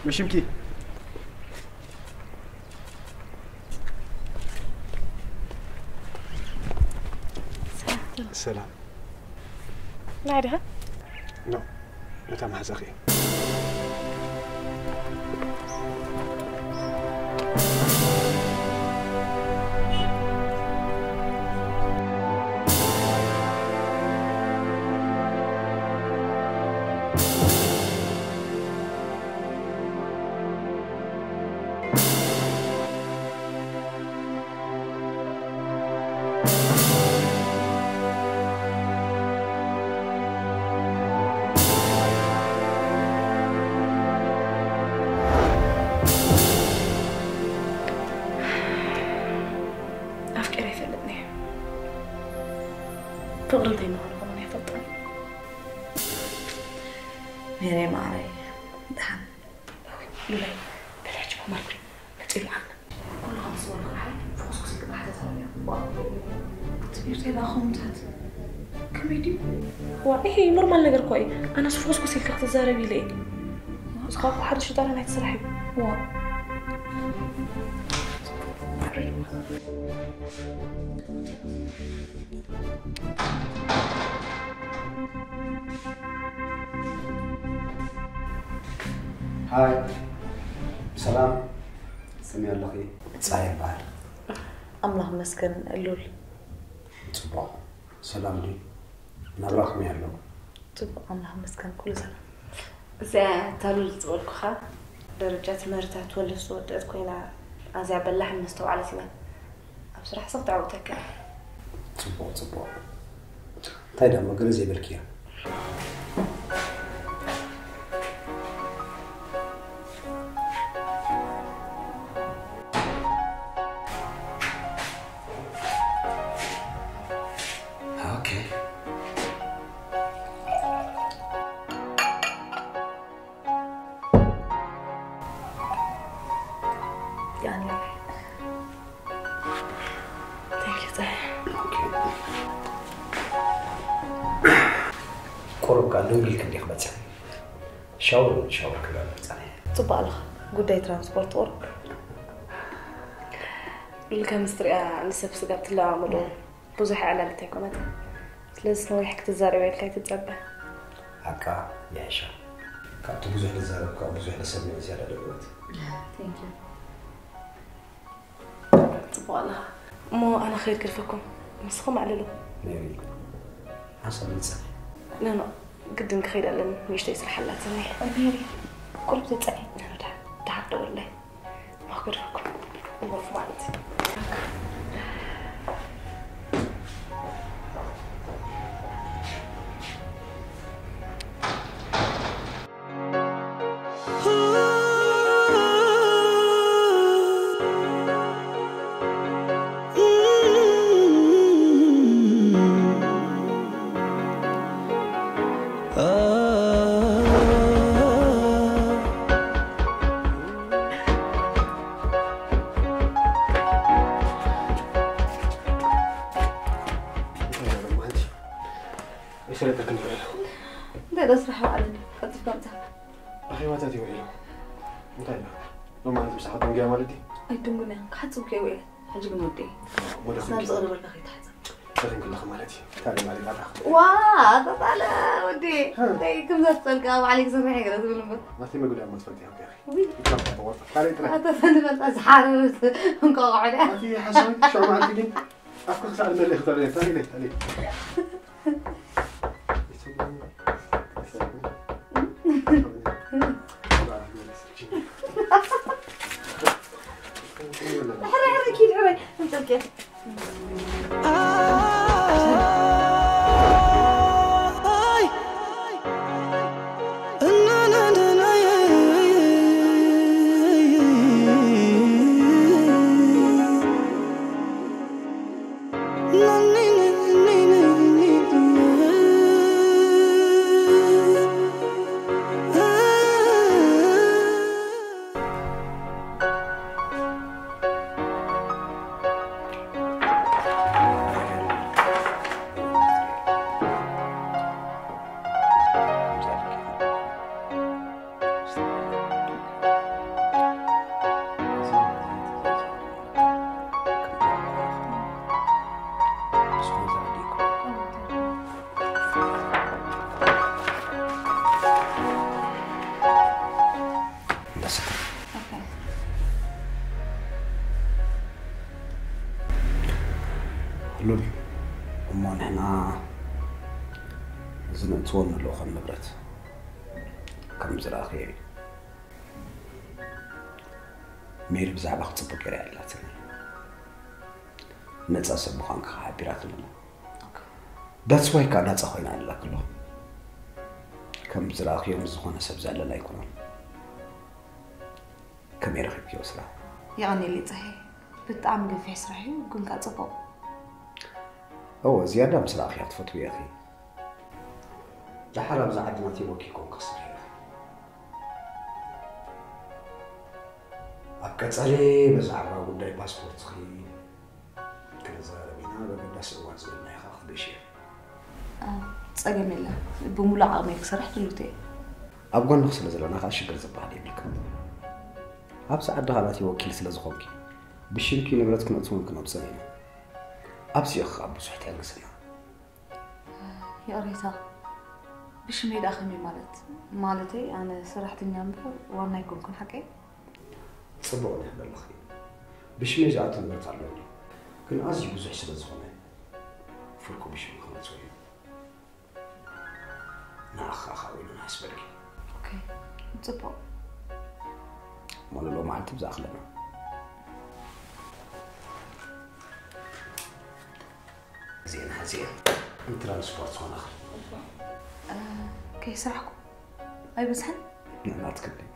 መሽምኪ። ሰላም። ናይ ዲኻ? ኖ፣ ነታ ማሕዛኺ። ኣፍቂረ ኣይፈልጥን እየ። ፍቕሪ እንታይ ምዃኑ ከማን ኣይፈልጥን። ሜሪ ማዓረይ፣ ደሓን። ሉላይ፣ በል ሕጂ ኮማርኩ መጺኡ መዓልቲ። ኩሉ ከም ዝበልኩ ደሓን ፍኹስኩስ ኢልካ ጥራሕ ተዛረብ እያ። ትምህርተይ ላኹምታት ከመይ ድዩ? ዋ፣ ይሄ ኖርማል ነገር እኮ እዩ። ኣነስ ፍኹስኩስ ኢልካ ክትዛረብ ኢለ እየ። ንስኻ እኮ ሓደ ሽጣራ ናይቲ ስራሕ እዩ። ዋ። ሃይ፣ ሰላም፣ ከመይ ኣለኺ? ጸሃየ ይበሃል። ኣምላኽ ይመስገን ሉል። ጽቡቕ፣ ሰላም ድዩ? ናብራ ከመይ ኣሎ? ጽቡቕ፣ ኣምላኽ ይመስገን፣ ኩሉ ሰላም። እዚኣ እታ ሉል ዝበልኩኻ ደረጃ ትምህርታ ትወልድ ዝወደአት ኮይና፣ ኣዝያ በላሕን መስተውዓልትን እያ። ኣብ ስራሕ ስኽ ተዓውተካ። ጽቡቕ፣ ጽቡቕ። እንታይ ደኣ እሞ ገለ ዘይበልክያ? ኦኬ። ያኔ Thank you ጸሃየ። ኦኬ። ቁሩብ ከኣ ደንጊልኪ እንዲኺ መጺኺ። ሻወር እውን ሻወር ክገብር ጸኒሐ። ጽቡቕ ኣለኻ። ጉዳይ ትራንስፖርት ቁሩብ። ሉል ከም ትሪኣ ንሰብ ስጋብ ትለማመዶ ብዙሕ ኣዕላሊት ኣይኮነትን። ስለዚ ነዊሕ ክትዛረብ ኢልካ ኣይትጸበ። ሓቃ ይሕሻ። ካብቲ ብዙሕ ዝዛረብ ካብ ብዙሕ ዝሰምዕ ዝያዳ ደልዎት። Thank you። ዋላ እሞ ኣነ ኸይድ ክድፈኩም ንስኹም ኣዕልሉ። ሜሪ ሓሳብ ንጸ ኖ ኖ ግድን ክኸይድ ኣለኒ ንእሽተይ ስራሕ ኣላትኒ። ሜሪ ቁሩብ ተጸኒ። ደሓር ደወለይ ማክርኩም እሞፍ ማለት ይሰለጠክን ይውዕል እንታይ ዶ ስራሕ ይውዓለኒ ቀልጢፍካ ምጻ ኣኼባታት ይውዕሉ እንታይ ዳ ሎማዓንቲ ምሳኻ ደንግያ ማለት ድዩ ኣይድንጉን እያ ክሓጽብ ከይው እየ ሕጂ ግን ወዲ ወደ ስናብ ዝቕርበልካ ከይትሓጽብ ደኺም ክለኺ ማለት እዩ ታዲያ ማለት ኣላ ዋ ተጣለ ወዲ እንታይ ክም ዘፍጸልካ ባዕለይ ክሰርሕ እየ ገለ ዝብል እምበር ናተይ መጉዳይ እሞ ትፈልጥ ኢኻ ገሪ ውይ ይካብ ተቆርጠ ካልእ ጥራይ ኣተፈንበልካ ዝሓረበት እንቋቑሖ ድያ ኣቲ ሓሳዊት ሽዑ መዓልቲ ግን ኣፍካ ክሳዕ ዝመልእ ክተርእዮ ታሪለይ ታሪለይ ሉል እሞ ንሕና እዚ ነእትዎ ንልእኾን ንብረት ከም ዝረኣኽዮ እዩ ሜሪ ብዛዕባ ክፅቡቅ ገይራ የላትን ነፃ ሰብ ምዃንካ ሓቢራትኒ ኣላ that's why ከዓ ናፃ ኮይና ኣላ ክሎ ከም ዝረኣኽዮ ምስ ዝኾነ ሰብ ዘለና ኣይኮነን ከመይ ረኺብክዮ ስራሕ የቐኔለይ ፀሄ ብጣዕሚ ገፊሕ ስራሕ እዩ ግን ከዓ ፅቡቕ እወ ዝያዳ ምስ ረኣኽያ ትፈትውዮ ኢኺ ደሓር ኣብዛ ዓዲ ናተይ ወኪልኩም ክሰርሕ ኢለ ኣብ ቀፃሊ ብዛዕባ ጉዳይ ፓስፖርትኺ ክንዘራረብ ኢና በገዳሲ እዋን ዝበልናዮ ከዓ ክትገሽ እየ ፀገም የለን ብሙሉእ ዓቕመይ ክሰርሕ ድሉት እየ ኣብ ጎንኺ ስለ ዘለና ከዓ ሽግር ዝበሃል የብልክን ኣብዚ ዓዲ ከዓ ናተይ ወኪል ስለ ዝኾንኪ ብሽምኪ ንብረት ክነእትውን ክነውፅእን ኢና ኣብዚኦ ከዓ ብዙሕ ተዕግስና ይቕሬታ ብሽመይ ደኣ ከመይ ማለት ማለተይ ኣነ ሰራሕተኛ እምበር ዋና ኣይኮንኩን ሓቀይ ፅቡቕ ንሕበለኺ ብሽመይ ዝኣቱ ንብረት ኣለኒ ግን ኣዝዩ ብዙሕ ስለ ዝኾነ ፍርቁ ብሽም ክመፅኡ እዩ ንኣኻ ካብ ኢሉ ንሓስበልኪ ኦኬ ፅቡቕ እሞ ንሎማዓልቲ ብዝኣኽለና ዜና ዜና ንትራንስፖርት ዝኾነኻ ከይስራሕኩ ኣይበዝሕን ንዕናት ክልል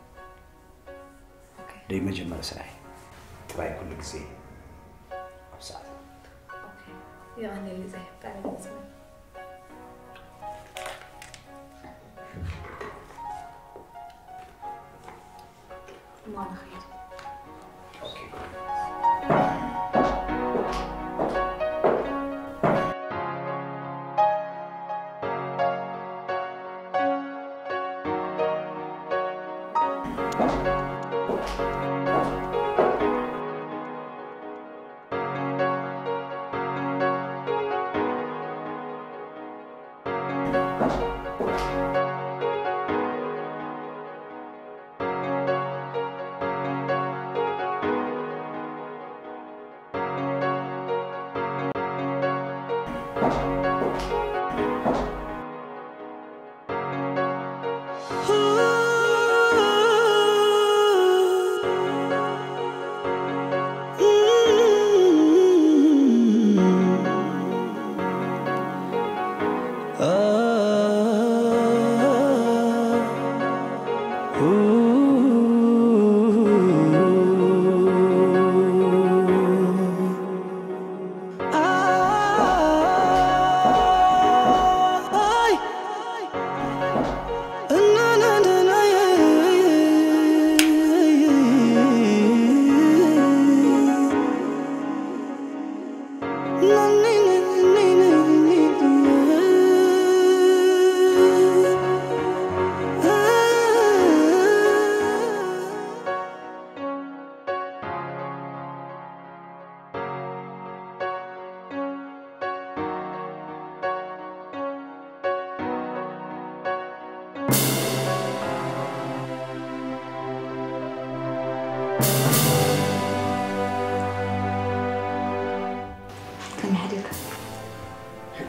ደይ መጀመሪ ስራሕ ጥራይ ኩሉ ግዜ ኣብ ሰዓት የቐንየለይ ዘይ ብጣዕሚ ደስ ዝብል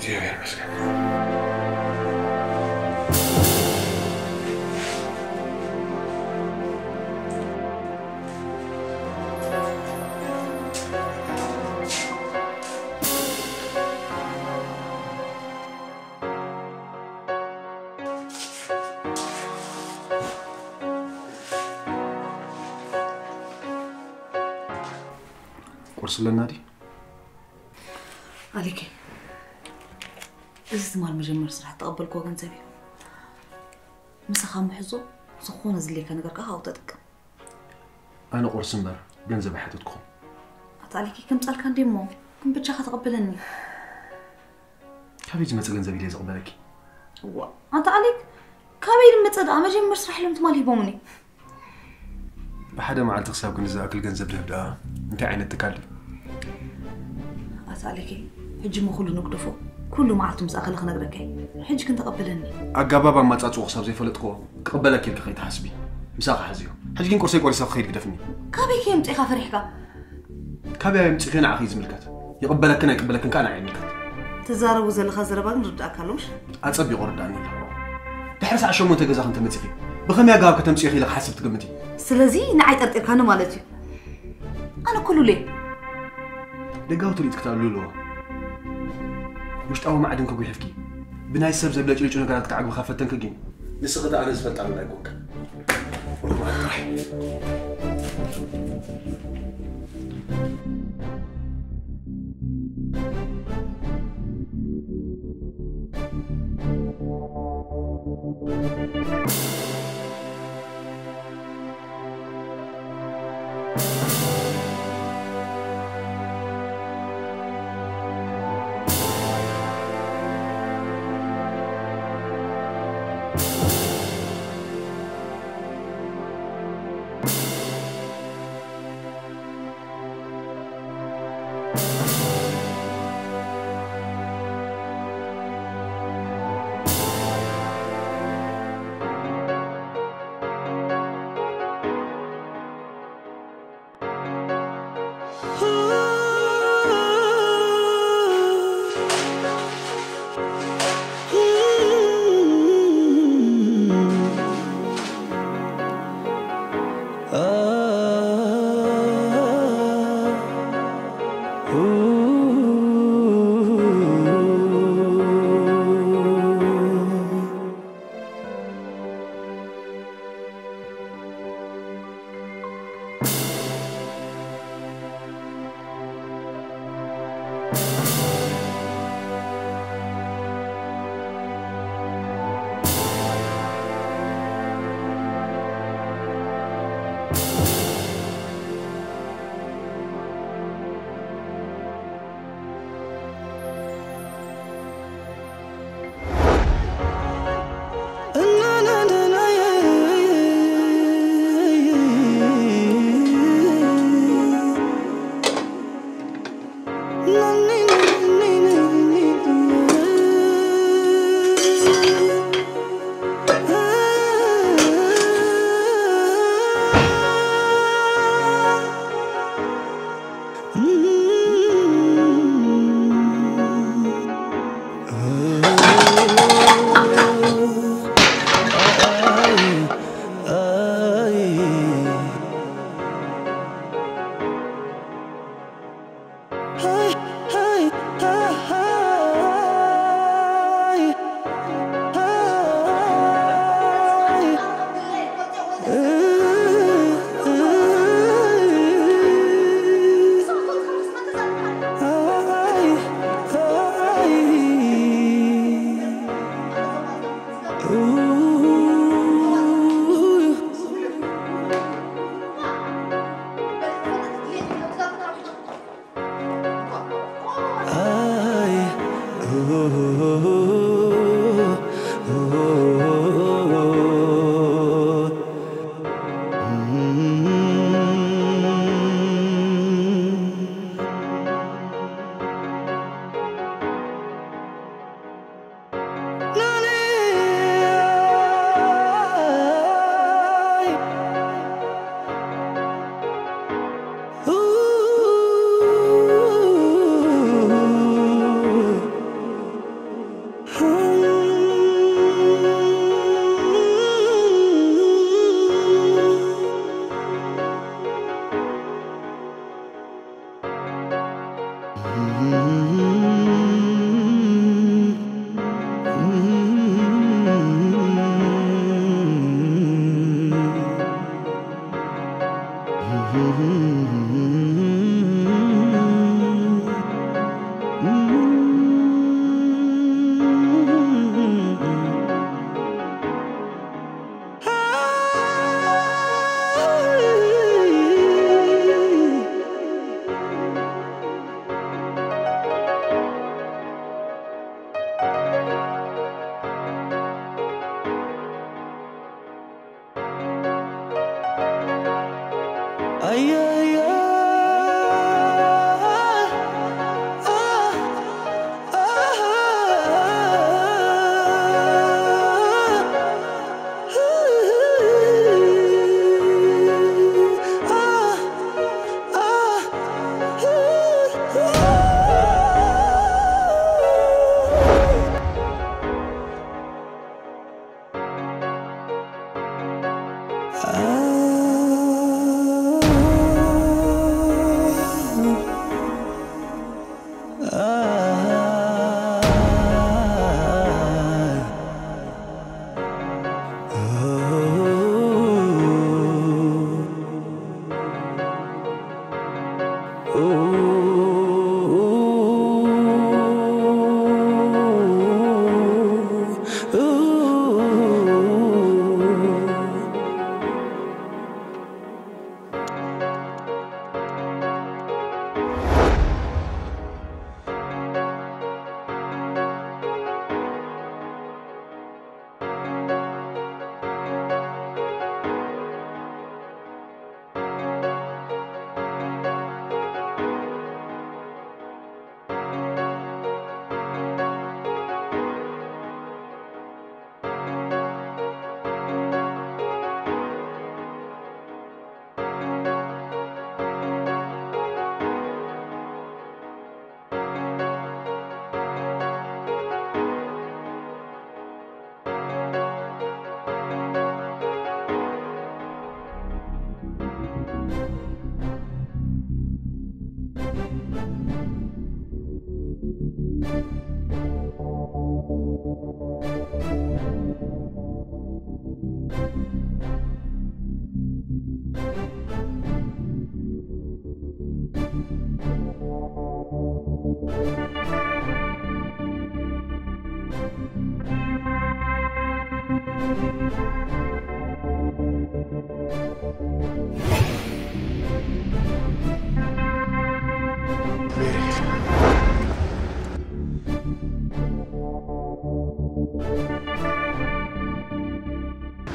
እግዚኣብሔር ይመስገን። ቁርሲ ኣለና ድዩ? ኣሊኬ፣ እዚ ትማል መጀመር ስራሕ እተቐበልክዎ ገንዘብ እዩ። ምሳኻ ምሕዞ፣ ዝኾነ ዝድልየካ ነገር ከኣ ካብኡ ተጠቀም። ኣነ ቁርሲ እምበር ገንዘብ ኣይሓተትኩኹን። ኣታ ኣሊኬ፣ ከምጻልካ እንዴ እሞ፣ ግን በጃኻ ተቐበለኒ። ካበይ ዝመጽእ ገንዘብ ኢለ ዝቕበለኪ? እዋ፣ ኣታ ኣሊክ፣ ካበይ ዝመጽእ ደኣ? መጀመር ስራሕ ኢሎም ትማል ሂቦምኒ። ብሓደ መዓልቲ ክሳብ ክንዲ ዝኣክል ገንዘብ ዝህብ ደኣ እንታይ ዓይነት ትካል ድዩ? ኣታ ኣሊኬ፣ ሕጂ እሞ ኩሉ ንግደፎ። ኩሉ መዓልቱ ምስ ኣኸለ ክነግረካ እየ። ሕጂ ግን ተቐበለኒ። ኣጋባብ ኣማጻጽኡ ክሳብ ዘይፈለጥክዎ ክቕበለኪ ኢልኪ ከይትሓስቢ። ምሳኺ ሓዝዮ። ሕጂ ግን ቁርሰይ ቆሪሰ ክኸይድ ግደፍኒ። ካበይ ከየምጽእካ ፈሪሕካ? ካበይ ኣምጺእኺ ንዓኺ እዩ ዝምልከት። ይቕበለክን ኣይቅበለክን ከኣ ንዓይ ይምልከት። ትዛረቡ ዘለኻ ዘረባ ግን ርድኣካ ኣሎ ምሽ? ኣጸቢቑ ርድኣኒ ኣሎ። ድሕሪ ሰዓት ሸሞንተ ገዛኺ እንተመጺኺ፣ ብኸመይ ኣገባብ ከተምጽእኺ ኢለ ክሓስብ ትግምቲ? ስለዚ ንዓይ ጠርጢርካኒ ማለት እዩ። ኣነ እኮ ሉሌ። ደጋዊ ትርኢት ክትኣልዩ ኣለዎ። ውሽጣዊ ማዕድንኪ ጉሒፍኪ፣ ብናይ ሰብ ዘብለጭልጩ ነገራት ክትዓግቢ ካብ ፈተንኪ ግን፣ ንስኺ ከኣ ኣነ ዝፈልጣ ሉላ ኣይኮንክን። ሩማን ጥራሕ።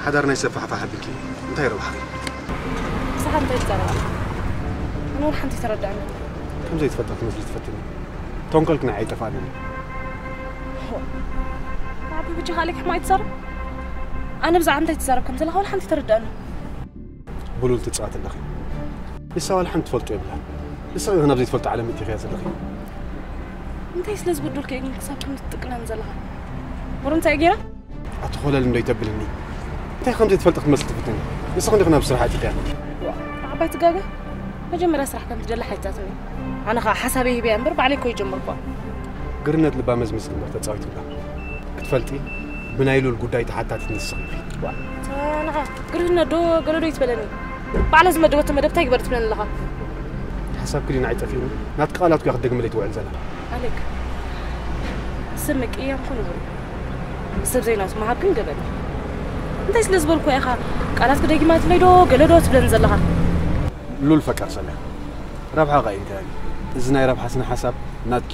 ሓዳር ናይ ሰፋሕፋሕ ኣቢልኪ እንታይ ረብሓ? ንስኻ እንታይ ትዛረብ ኣለኻ? ኣነ ወላ ሓንቲ ተረዳእኒ። ከም ዘይትፈልጣ ትመስሊ ትፈትኒ። ተንኮልኪ ንዓይ ኣይጠፍኣንን። ንዓቢ ብቻ ካልክ ሕማቕ ኣይትዛረብ። ኣነ ብዛዕባ እንታይ ትዛረብ ከም ዘለኻ ወላ ሓንቲ ተረዳእኒ። ብሉል ትጻወት ኣለኺ። ንሳ ዋላ ሓንቲ ትፈልጦ የብላን። ንስኺ ኢኺ ናብ ዘይትፈልጦ ዓለም እቲኺያ ዘለኺ። እንታይ ስለ ዝበደልኩ እየ ግን ክሳብ ክንዲ ትጥቅነኒ ዘለኻ? ብሩ እንታይ ገይራ? ኣቲ ኮለል እንዶ ይተብልኒ። እንታይ ከም ዘይትፈልጢ ክትመስሊ ትፍትኒ። ንስኺ እንዲኺ ናብ ስራሕ ኣቲኺያ። ዋ፣ ዓባይ ትጋገ። መጀመርያ ስራሕ ከም ትደሊ ሓይታትኒ። ኣነ ኸዓ ሓሳበይ ሂበያ እምበር ባዕለይ እኮ ይጀመርኳ። ግርነት ልባ መዝሚዝኪ እምበር ተጻዊቱላ። ክትፈልጢ ብናይ ሉል ጉዳይ ተሓታቲት ንስኺ ኢኺ። ዋ፣ ተናዓ ግርህነት ዶ ገለ ዶ ይትበለኒ? ባዕላ ዝመደበቶ መደብ እንታይ ግበር ትብለኒ ኣለኻ? ሓሳብኪ ድዩ ንዓይ ጠፊኡኒ? ናትኪ ቃላት እኮ እያ ክትደግመለይ ትውዕል ዘላ። ኣሌክ፣ ስም ምቅያም እኮ ንቡር እዩ። ሰብ ዘይናቱ ምሃብ ግን ገበን እዩ። እንታይ ስለ ዝበልኩ ኢኻ ቃላትኪ ደጊማ ትብለይ ዶ ገለ ዶ ትብለኒ ዘለኻ? ሉል ፈቃር ሰልያ፣ ረብሓ ኸኣ እንታይ እዩ? እዚ ናይ ረብሓ ስነ ሓሳብ ናትኪ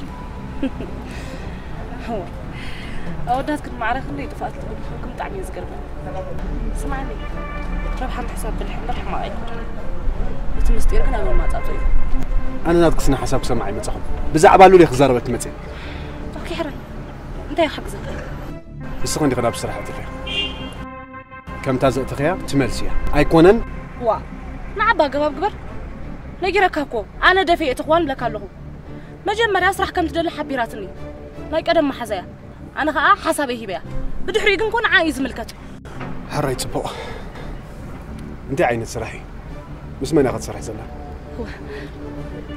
እዩ። ኣወዳት ግን ማዕረ ክንደይ ጥፍኣት ትገብሩ ብጣዕሚ እዩ ዝገርመኒ። ስማዕኒ፣ ረብሓ ምሕሳብ ብልሒ እምበር ሕማቕ ኣይኮነን። እቲ ምስጢር ግን ኣብ መማጻጽኡ እዩ። ኣነ ናትኪ ስነ ሓሳብ ክሰምዕ ኣይመጻኹን። ብዛዕባ ሉል እየ ክዛረበኪ መጽየ። ኦኬ፣ ሕረን። እንታይ ክሕግዘካ? ንስኺ እንዲኺ ናብ ስራሕ ኣቲኺ። ከምታ ዘእተኽያ ትመልስያ። ኣይኮነን? ዋ፣ ንዓባ ኣገባብ ግበር። ነጊረካ እኮ፣ ኣነ ደፊኤ እተኽዋን ብለካ ኣለኹ። መጀመርያ ስራሕ ከም ትደሊ ሓቢራትኒ። ናይ ቀደም መሓዛያ። ኣነ ኸኣ ሓሳበይ ሂበያ። ብድሕሪኡ ግን እኮ ንዓ እዩ ዝምልከት። ሕራይ ጽቡቕ። እንታይ ዓይነት ስራሕ እዩ? ምስ መን እያ ክትሰርሕ ዘላ? እወ፣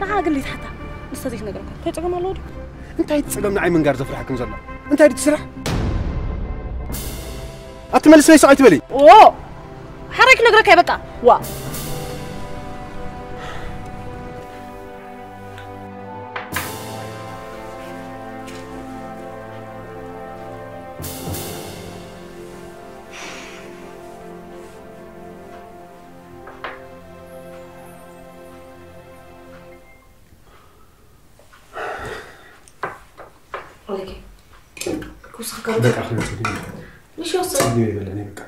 ንዓ ግን ዘይትሓታ። ንሳ ዘይትነግረካ። እንታይ ጸገም ኣለዎ ድዩ? እንታይ እቲ ጸገም ንዓይ ምንጋር ዘፍርሓክን ዘሎ? እንታይ ድዩ እቲ ስራሕ? ኣቲ መልሰይ ስቕ ኣይትበሊ። ኦ! ሓራይ ክነግረካ እየ በቃ። ዋ። ኦኬ። ኩስኻ በቃ፣ ክንጽብ እዩ። ንሽ ወሰን። ጽብ ይበለኒ በቃ።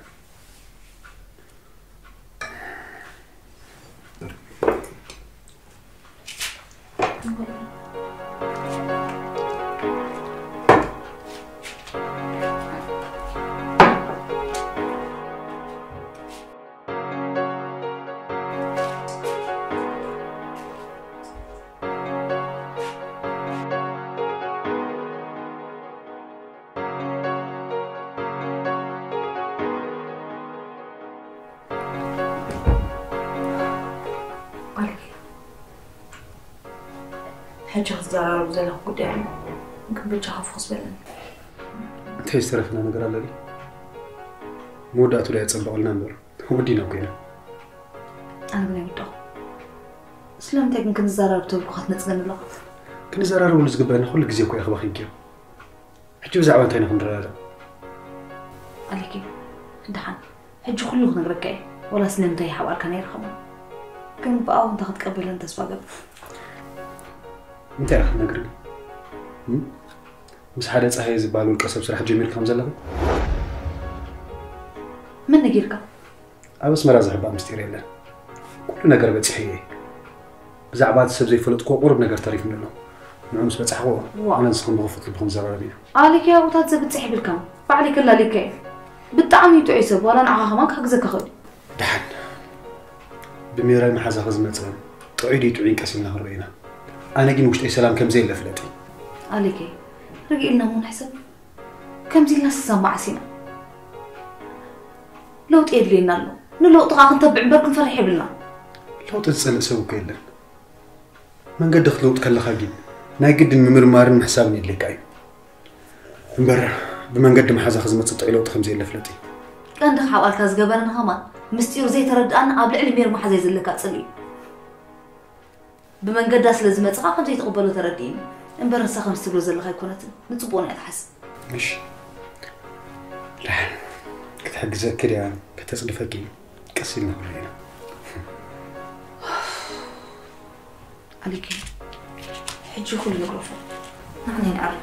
ሕጂ ክትዘራረቡ ዘለኹ ጉዳይ ኣሎ። ግን በጃኻ ፍኹስ በለኒ። እንታይ ዝተረፈና ነገር ኣሎ ድዩ? መወዳእቱ ዶ የጸበቐልና እምበር ወዲና እኮ ኢና። ኣነ ግን ኣይወዳኹ። ስለምንታይ ግን ክንዘራረብ ተብልኩ ክትነጽገኒ ኣለኻ? ክንዘራረበሉ ዝግበአና ኩሉ ግዜ እኮ ኢኺ ባኺንክዮ። ሕጂ ብዛዕባ እንታይ ኢና ክንረዳዳእ? ኣሌኪ፣ ደሓን። ሕጂ ኩሉ ክነግረካ እየ። ወላ ስለምንታይ ይሓብኣልካ ነይረ ኸማን። ግን ብኣወንታ ክትቀበለኒ ተስፋ ገብር። እንታይ ኢኻ ክትነግርኒ? እም? ምስ ሓደ ጸሃየ ዝበሃል ውልቀ ሰብ ስራሕ ጀሚርካ ከም ዘለኻ? መን ነጊርካ? ኣብ ኣስመራ ዝሕባእ ምስጢር የለን። ኩሉ ነገር በጺሐዮ እየ። ብዛዕባ እቲ ሰብ ዘይፈለጥክዎ ቁሩብ ነገር ተሪፍኒ ኣሎ። ንዑ ምስ በጻሕክዎ፣ ኣነ ንስኽን ብኽፉት ልቢ ክንዘራረብ ኢና። ኣሌኪ፣ ኣብኡታት ዘብጽሕ የብልካን። ባዕለይ ከላልየካ እየ። ብጣዕሚ እዩ ጥዑይ ሰብ፣ ዋላ ንዓኻ ከማን ክሕግዘካ ክእል እዩ። ደሓን። ብሜራይ መሓዛኺ ዝመጸ ጥዑይ ድዩ ጥዑይን ቀስ ኢልና ክንርኢ ኢና። ኣነ ግን ውሽጠይ ሰላም ከም ዘየለ ፍለጢ። ኣሌኪ፣ ርግእ ኢልና እሞ ንሕሰብ። ከምዚ ኢልና ስሳብ መዓስ ኢና? ለውጢ የድልየና ኣሎ። ንለውጢ ከኣ ክንተብዕ እምበር ክንፈርሕ የብልና። ለውጢ ዝጸልእ ሰብ እኮ የለን። መንገዲ ክትለውጥ ከለኻ ግን ናይ ግድን ምምርማርን ምሕሳብን የድልየካ እዩ። እምበር ብመንገዲ መሓዛኺ ዝመጽእ ጥዑይ ለውጢ ከም ዘየለ ፍለጢ። ቀንዲ ክሓብኣልካ ዝገበረኒ ከማን ምስጢሩ ዘይተረድኣኒ ኣብ ልዕሊ ሜሪ መሓዛይ ዘለካ ጽልኢ እዩ። ብመንገዳ ስለ ዝመጽኻ ከም ዘይትቕበሎ ተረዲእኒ እምበር ንሳ ከምዚ ትብሎ ዘለኻ ኣይኮነትን። ንጽቡቕና እያ ትሓስብ። እሺ። ደሓን ክትሕግዘኪ ድያ ከተጽድፈኪ ቀስ ኢልና ክንሪኦ ኢና። ኣሊኪ፣ ሕጂ ኩሉ ንግረፎ። ንዓና ይንዓር።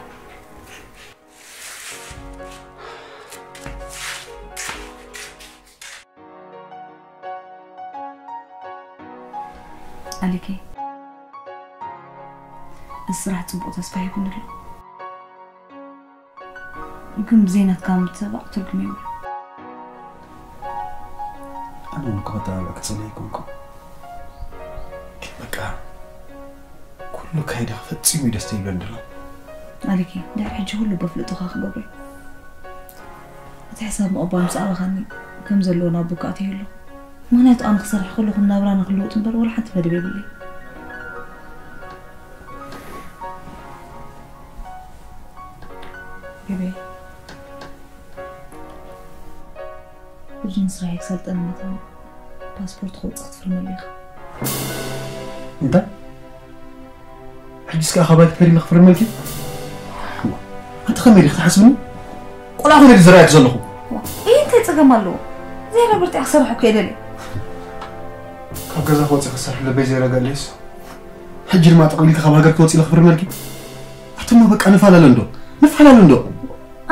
ኣሊኪ፣ እዚ ስራሕ ጽቡቕ ተስፋ ሂቡኒ ኣሎ። ግን ብዘይ ናትካ ምትብባዕ ትርጉም የብሉን። ኣነ እውን ክበጣበዕ ክጸሊ ኣይኮንኩ። ግን በቃ ኩሉ ካይዳ ፈጺሙ እዩ ደስ ዘይብለኒ ዘሎ። ኣሊኪ፣ ድሕሪ ሕጂ ኩሉ በፍልጦኻ ክገብሮ እዩ። እቲ ሕሳብ ምቕባል ምስ ኣበኻኒ ከም ዘለዎ ናብ ቡካ ኣትየ ኣለኹ። ምኽንያቱ ኣነ ክሰርሕ ከለኹ ናብራና ክልውጥ እምበር ወላ ሓንቲ መደብ የብለይ። ቤቤ፣ ብጅን ስራይ ክሰልጠን መታን ፓስፖርት ክወጽእ ክትፍርመለይ ኢኻ። እንታይ? ሕጂ እስከ ካባይ ክትፈሪ ኢለ ክፍርመልኪ? ኣንቲ ከመይ ኢኺ ክትሓስብኒ? ቆልዓ ኮይነ ዝረኣየት ዘለኹ። ይህ እንታይ ጸገም ኣለዎ? ዘይራ ብርጢዕ ክሰርሕ እኮ የደሊ። ካብ ገዛ ክወጽእ ክሰርሕ ልበይ ዘይረጋለይስ ሕጂ ድማ ጠቕሊልኪ ካብ ሃገር ክትወጽኢ ኢለ ክፍርመልኪ? ኣቱማ በቃ ንፈላለ እንዶ ንፈላለ እንዶ።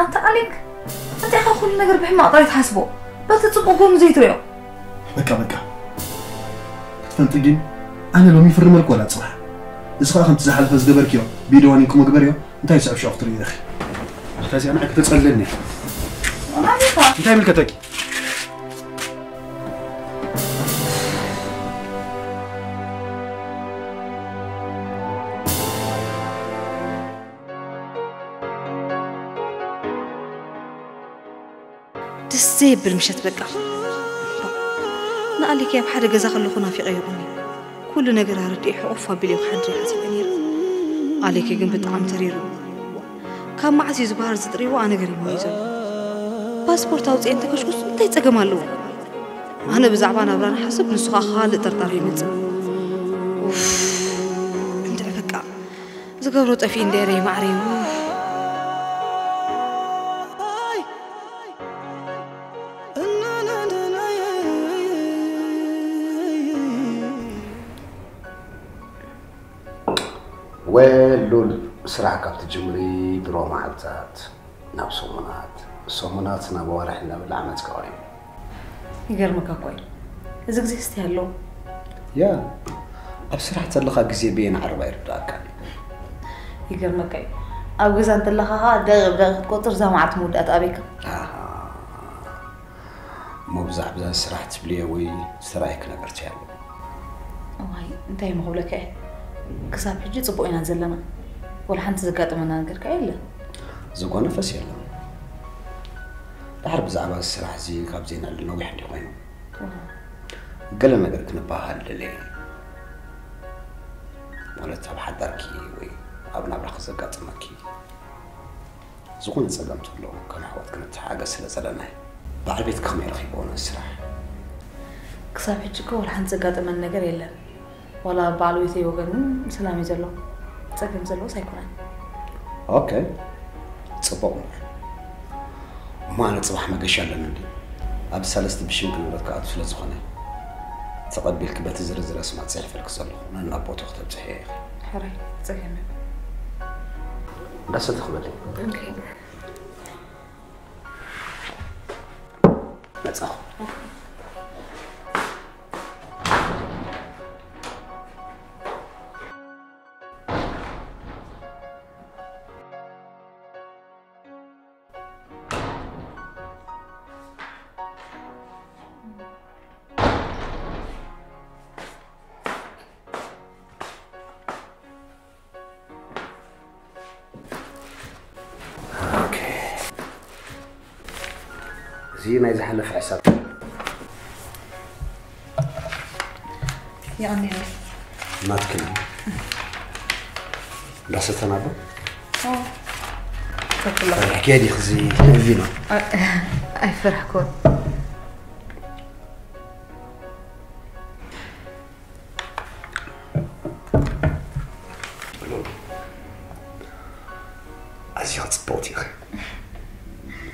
ኣንታ ኣሌክ፣ እንታይ ኢኻ ኩሉ ነገር ብሕማቕ ጥራይ ትሓስቦ? በቲ ጽቡቕ ጎኑ ዘይትሪኦ። በቃ በቃ። ክትፈልጢ ግን ኣነ ሎሚ ይፍርመልኩ ወላ ጽባሕ። እዚ ኸኣ ከምቲ ዝሓለፈ ዝገበርክዮ ቪድዮ ዋኒንኪ መግበርዮ እንታይ ዝስዕብ ሽዑ ክትርእዮ ኢኺ። ስለዚ ኣነ ክትጸልኒ። ኣሜሪካ። እንታይ ምልከተኪ? ደስ ዘየብል ምሸት በቃ። ንኣሌኪ ኣብ ሓደ ገዛ ከለኹ ናፊቐዮ እኒ ኩሉ ነገር ኣረዲኤ ሕቑፍ ኣቢለዮ ክሓድር እየ ሓሲበ ነይረ። ኣሌኪ ግን ብጣዕሚ ተሪሩ። ካብ መዓስ እዩ ዝበሃር ዝጥሪዎ ኣነ ገሪሙኒ እዩ ዘሎ። ፓስፖርት ኣውፅኤ እንተከሽኩስ እንታይ ፀገም ኣለዎ? ኣነ ብዛዕባ ናብራ ንሓስብ ንሱ ከዓ ካልእ ጥርጣረ ይመፅእ። ኡፍ፣ እንድዒ በቃ ዝገብሮ ጠፊኡ እንድዒ ማዕረይ። ኡፍ። ወሉል ስራሕ ካብ ትጅምሪ ድሮ መዓልታት ናብ ሰሙናት ሰሙናት ናብ ኣዋርሕ እናበለ ዓመት ከዋይ ይገርመካ እኮ እዩ። እዚ ግዜ ስቲ ኣለዎ። ያ ኣብ ስራሕ ተለኻ ግዜ በየን ዓረባ ይርዳእካ። ይገርመካ እዩ። ኣብ ገዛ እንተለኻ ኸዓ ደቂቕ ብደቂቕ ክትቆፅር እዛ መዓልቲ መወዳእታ ኣበይካ። ኣሃ። እሞ ብዛዕባ እዛ ስራሕ ትብልዮ ወይ ዝተራእየኪ ነገር እንታይ ኣሎ? እዋይ እንታይ እሞ ክብለካ እየ። ክሳብ ሕጂ ፅቡቕ ኢና ዘለና። ወላ ሓንቲ ዘጋጠመና ነገር ከ የለን። ዝጎነፈስ የለን። ድሓር ብዛዕባ እዚ ስራሕ እዚ ካብ ዘይንዕልል ነዊሕ እንዲ ኮይኑ። ገለ ነገር ክንበሃሃል ደልየ እየ። ማለት ኣብ ሓዳርኪ ወይ ኣብ ናብራኺ ዘጋጥመኪ ዝኾነ ጸገም ተሎ ከም ኣሕዋት ክንተሓጋገዝ ስለ ጸለና እዩ። በዓል ቤትኪ ከመይ ረኺብዎ ነዚ ስራሕ? ክሳብ ሕጂ እኮ ወላ ሓንቲ ዘጋጠመኒ ነገር የለን። ዋላ በዓል ቤተይ ወገን እውን ሰላም እዩ ዘሎ። ጸገም ዘለዎስ ኣይኮነን። ኦኬ፣ ጽቡቕ እምበር። እሞ ኣነ ጽባሕ መገሻ ኣለኒ እንድዩ። ኣብዚ ሰለስተ ብሽም ክንብረት ክኣቱ ስለ ዝኾነ፣ ተቐቢልኪ በቲ ዝርዝር ኣስማት ጽሒፈልኪ ዘለኹ ነናብ ቦትኡ ክተብጽሕዮ ኢኺ። ሕራይ፣ ጸገም የብሉን። እንዳሰቲ ክበሊ። ኦኬ። መጻኹ። ኦኬ። እዚ ናይ ዝሓለፈ ሕሳብ። የቐንየለይ። ናትክን። እንዳሰተና ዶ? ኦ። ፈርሕኪ ዲኺ እዚ ቪኖ? ኣይፈርሕኩን። ኣዝያ ጽብቕቲ ኢኺ።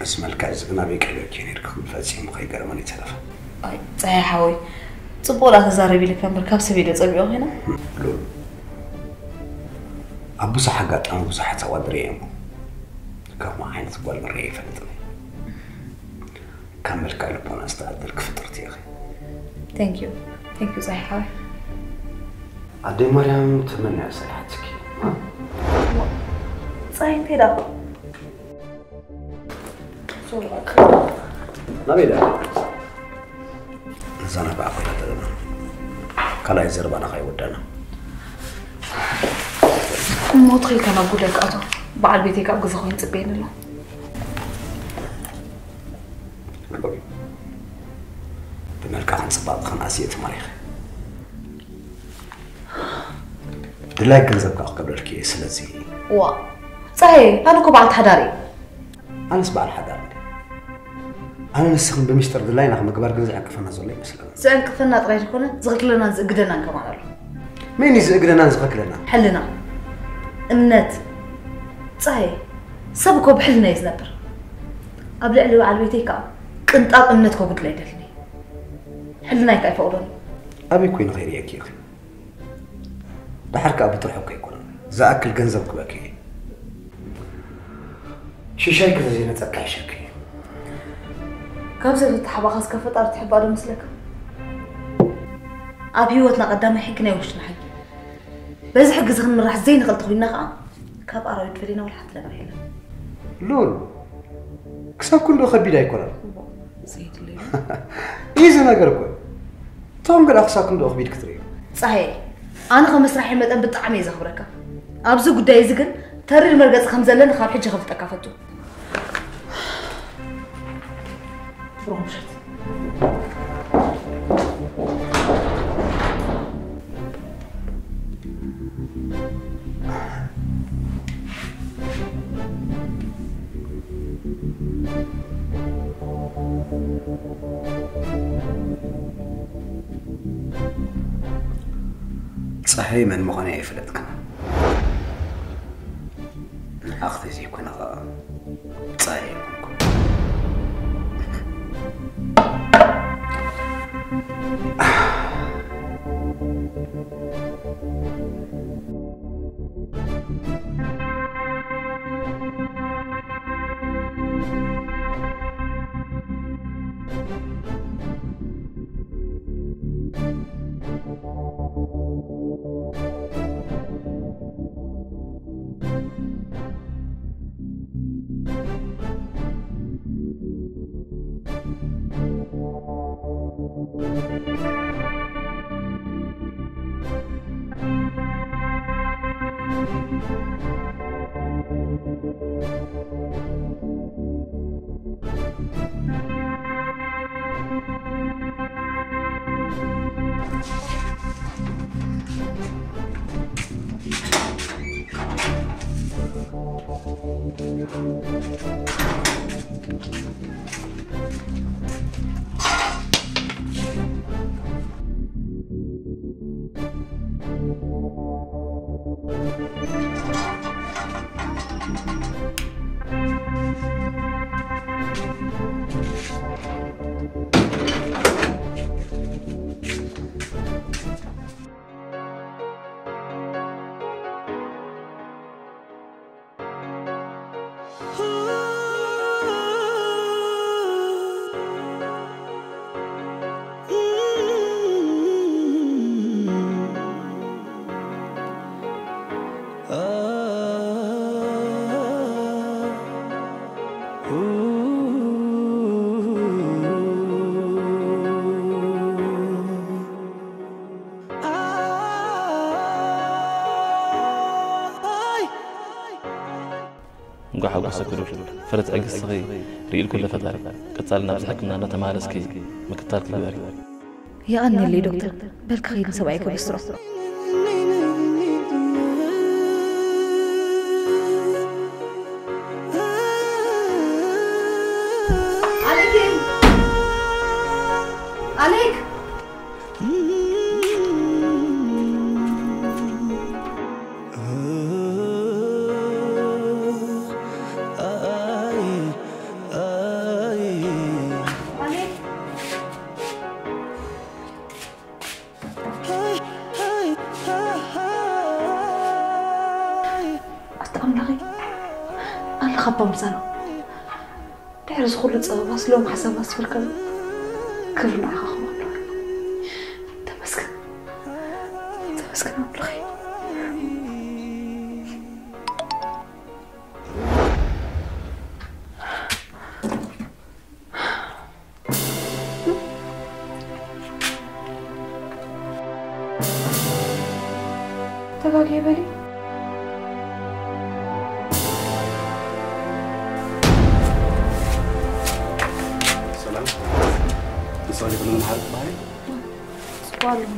እዚ መልክዕ እዚ ግን ኣበይ ቀይረኪ ነይርኪ? ፈጺሙ ከይገረመኒ ኣይተረፈን። ኣይ፣ ጸሓይ ሓወይ፣ ጽቡቕ ደኣ ተዛረቢ ኢለካ እምበር ካብ ሰብ እየ ዶ ጸቢቑ ኾይነ? ሉል፣ ኣብ ብዙሕ ኣጋጣሚ ብዙሓት ኣዋልድ ርእየ እሞ ከምኡ ዓይነት ጓል ርእየ ኣይፈልጥን እየ። ካብ መልክዕ ልቦና ዝተኣደልኪ ፍጥርቲ ኢኺ። Thank you. Thank you ጸሓይ ሓወይ። ኣደይ ማርያም ትምነያ ሰሪሓትኪ። ጸሓይ እንታይ ደኣ? ናበይ ደኣ? ንዘናጋዕ ኮይና ዘለና። ካልኣይ ዘረባና ከይወዳእና። እሞ ትኺድ ካብ ጉዳይ ክኣቶ በዓል ቤተይ ካብ ገዛ ኮይኑ ይጽበየኒ ኣሎ። ሎሚ ብመልክዕን ጽባቐኽን ኣዝየ ተማሪኸ። ድላይ ገንዘብ ከዓ ክገብረልኪ እየ። ስለዚ ዋ ጸሃየ፣ ኣነ እኮ በዓልቲ ሓዳር እየ። ኣነስ በዓል ሓዳር እንደ ኣነ ንስኽን ብሚስጥር ድላይና ምግባር ግን ዘዕንቅፈና ዘሎ ይመስለና። ዘዕንቅፈና ጥራይ ዝኾነ ዝኽልክለናን ዝእግደናን ከማን ኣሎ። መን እዩ ዝእግደናን ዝኽልክለናን? ሕልና፣ እምነት። ጸሃየ፣ ሰብ እኮ ብሕልና እዩ ዝነብር። ኣብ ልዕሊ በዓል ቤተይ ከዓ ቅንጣብ እምነት ከጉድሎ ኣይደልን እየ። ሕልናይ ከዓ ኣይፈቕዶን እዩ። ኣበይ ኮይነ ከይርእየኪ ኢኺ? ደሓር ከዓ ብጥርሑ እኮ ኣይኮነን። ዝኣክል ገንዘብ ክበኪ እየ። ሽሻይ ክዘይነጸካ ይሸኪ። ካብ ሰብ ዝተሓባኸስ ካብ ፈጣሪ ትሕባእ ዶ መስለካ? ኣብ ህይወትና ቀዳማይ ሕጊ ናይ ውሽጥና ሕጊ። በዚ ሕጊ እዚ ክንምራሕ ዘይንኽእል ተኾይንና ከዓ ካብ ኣራዊት ፈሊና ወላ ሓንቲ ነገር የለን። ሉል፣ ክሳብ ክንድኡ ከቢድ ኣይኮነን። ዘይድለዩ። ኢዚ ነገር እኮ እዩ። ትኹን ግዳ ክሳብ ክንድኡ ከቢድ ክትርእዮ። ጸሃየ፣ ኣነ ከም መስራሒ መጠን ብጣዕሚ እየ ዘኽብረካ። ኣብዚ ጉዳይ እዚ ግን ተሪር መርገጺ ከም ዘለኒ ካብ ሕጂ ከፍልጠካ ፈቱ። ብሩኽ ምሸት። ጸሃየ መን ምዃነይ ኣይፈለጥክን። ንዓኺ ተዘይኮነ ኸኣ ጸሃየ ኣይኮንኩን። እንኳዕ ሓጎሰኪ ሉል። ፍረ ትዕግስትኺ ርእዩ ኩሉ ፈጣሪ። ቀጻሊ ናብዚ ሕክምና እንዳተመላለስኪ ምክትታል ክግበሪ። የቐንየለይ ዶክተር። በል ክኸይድ ንሰብኣይ ከበስሮ። ኣባ ምሳና ድሕሪ ዝኹሉ ጸበባስ ሎም ሓሳብ ኣስፊርካ ክብሪ ንዓኻ ክብሪ ኣለዎ። ተመስገን። ተመስገን ኣምላኸይ። ተጋግየ በሊ። ሰላም። ንስኻ ዲኺ መምሃሪ ትበሃሊ? ጽቡቕ ኣለኹ።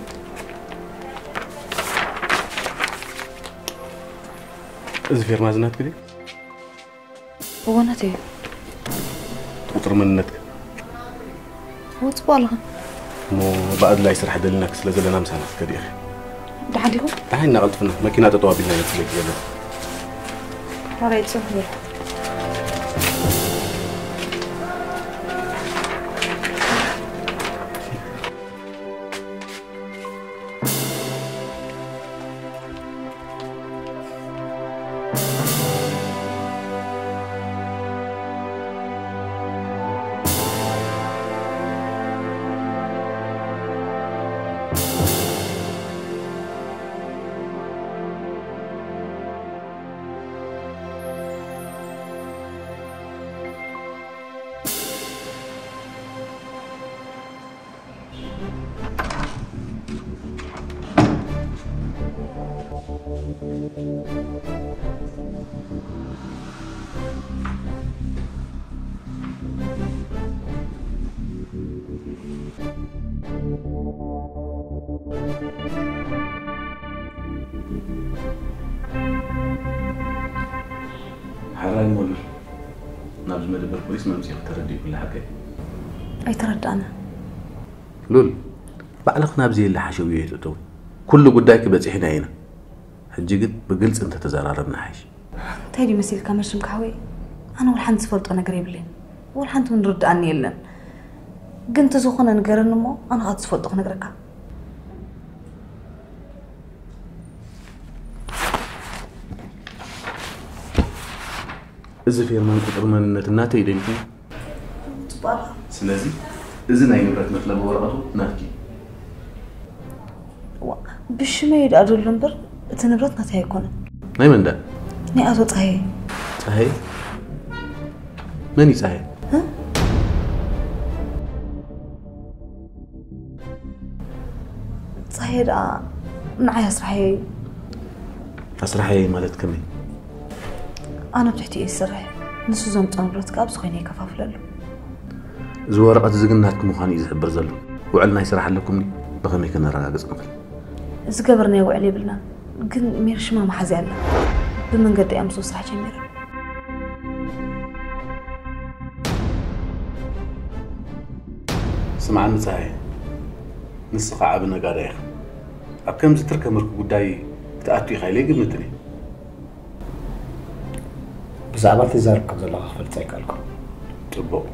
እዚ ፌርማ እዚ ናትኪ ድዩ? እወ፣ ናተይ እዩ። ቁጽሪ መንነትኪ? እወ፣ ጽቡቕ ኣለኹ። እሞ ብኣድላይ ስራሕ ደሊናኪ ስለ ዘለና ምሳና ክትከዲ ኢኺ። ደሓን ዲኹም? ደሓን ኢና፣ ቀልጥፍና። መኪና ጠጠው ኣቢልና ኢና ንጽበየኪ ዘለና። ሕራይ ጽቡቕ። ሓራይ ሞሉል፣ ናብዚ መደበር ፖሊስ መምጽኢኺ ተረዲእኩላ ሓቀይ? ኣይተረዳእና። ሉል፣ ባዕልኽ ናብዚ የለ ሓሸውዮ ኣይትእተው። ኩሉ ጉዳይኪ በጺሕና ኢና። ሕጂ ግን ብግልጺ እንተተዘራረብና ሓይሽ። እንታይ ድዩ መሲልካ መሽም ካሕወይ? ኣነ ወላ ሓንቲ ዝፈልጦ ነገር የብለይን። ወላ ሓንቲ እውን ርድኣኒ የለን። ግን እንተዝኾነ ንገረኒ እሞ ኣነ ኻኣ ዝፈልጦ ክነግረካ። እዚ ፌርማን ቁጽሪ መንነትን ናተይ ዶ ይመስል? ጽቡቕ። ስለዚ እዚ ናይ ንብረት መጥለቢ ወረቐቱ ናትኪ። ዋ፣ ብሽመይ ደኣ ዘሎ እምበር እቲ ንብረት ናተይ ኣይኮነን። ናይ መን ደኣ? ናይ ኣቶ ጸሃየ። ጸሃየ? መን እዩ ጸሃየ? እ? ጸሃየ ደኣ ንዓይ ኣስራሐየ እዩ። ኣስራሐየ ማለት ከመይ? ኣነ ኣብ ትሕቲኡ እየ ዝሰርሕ። ንሱ ዘምጾ ንብረት ከኣ ብዝኾይነ ይከፋፍለሉ። እዚ ወረቐት እዚ ግን ናትኪ ምዃኑ እዩ ዝሕብር ዘሎ። ውዕል ናይ ስራሕ ኣለኩም ድዩ? ብኸመይ ከነረጋግጽ ንኽእል? ዝገበርናዮ ውዕል የብልናን። ግን ሜሪ ሽማ መሓዝያ ኣላ። ብመንገዲ እያ ምስኡ ስራሕ ጀሚራ። ስምዓኒ ጸሃየ፣ ንስኻ ዓቢ ነጋዳይ ኢኻ። ኣብ ከምዚ ትርከ ምርኪ ጉዳይ ክትኣቱ ኢኻ ኢለ ኣይግምትን እየ። ብዛዕባ እቲ ትዛረብ ከም ዘለኻ ክፈልጥ ኣይከኣልኩን። ጽቡቕ።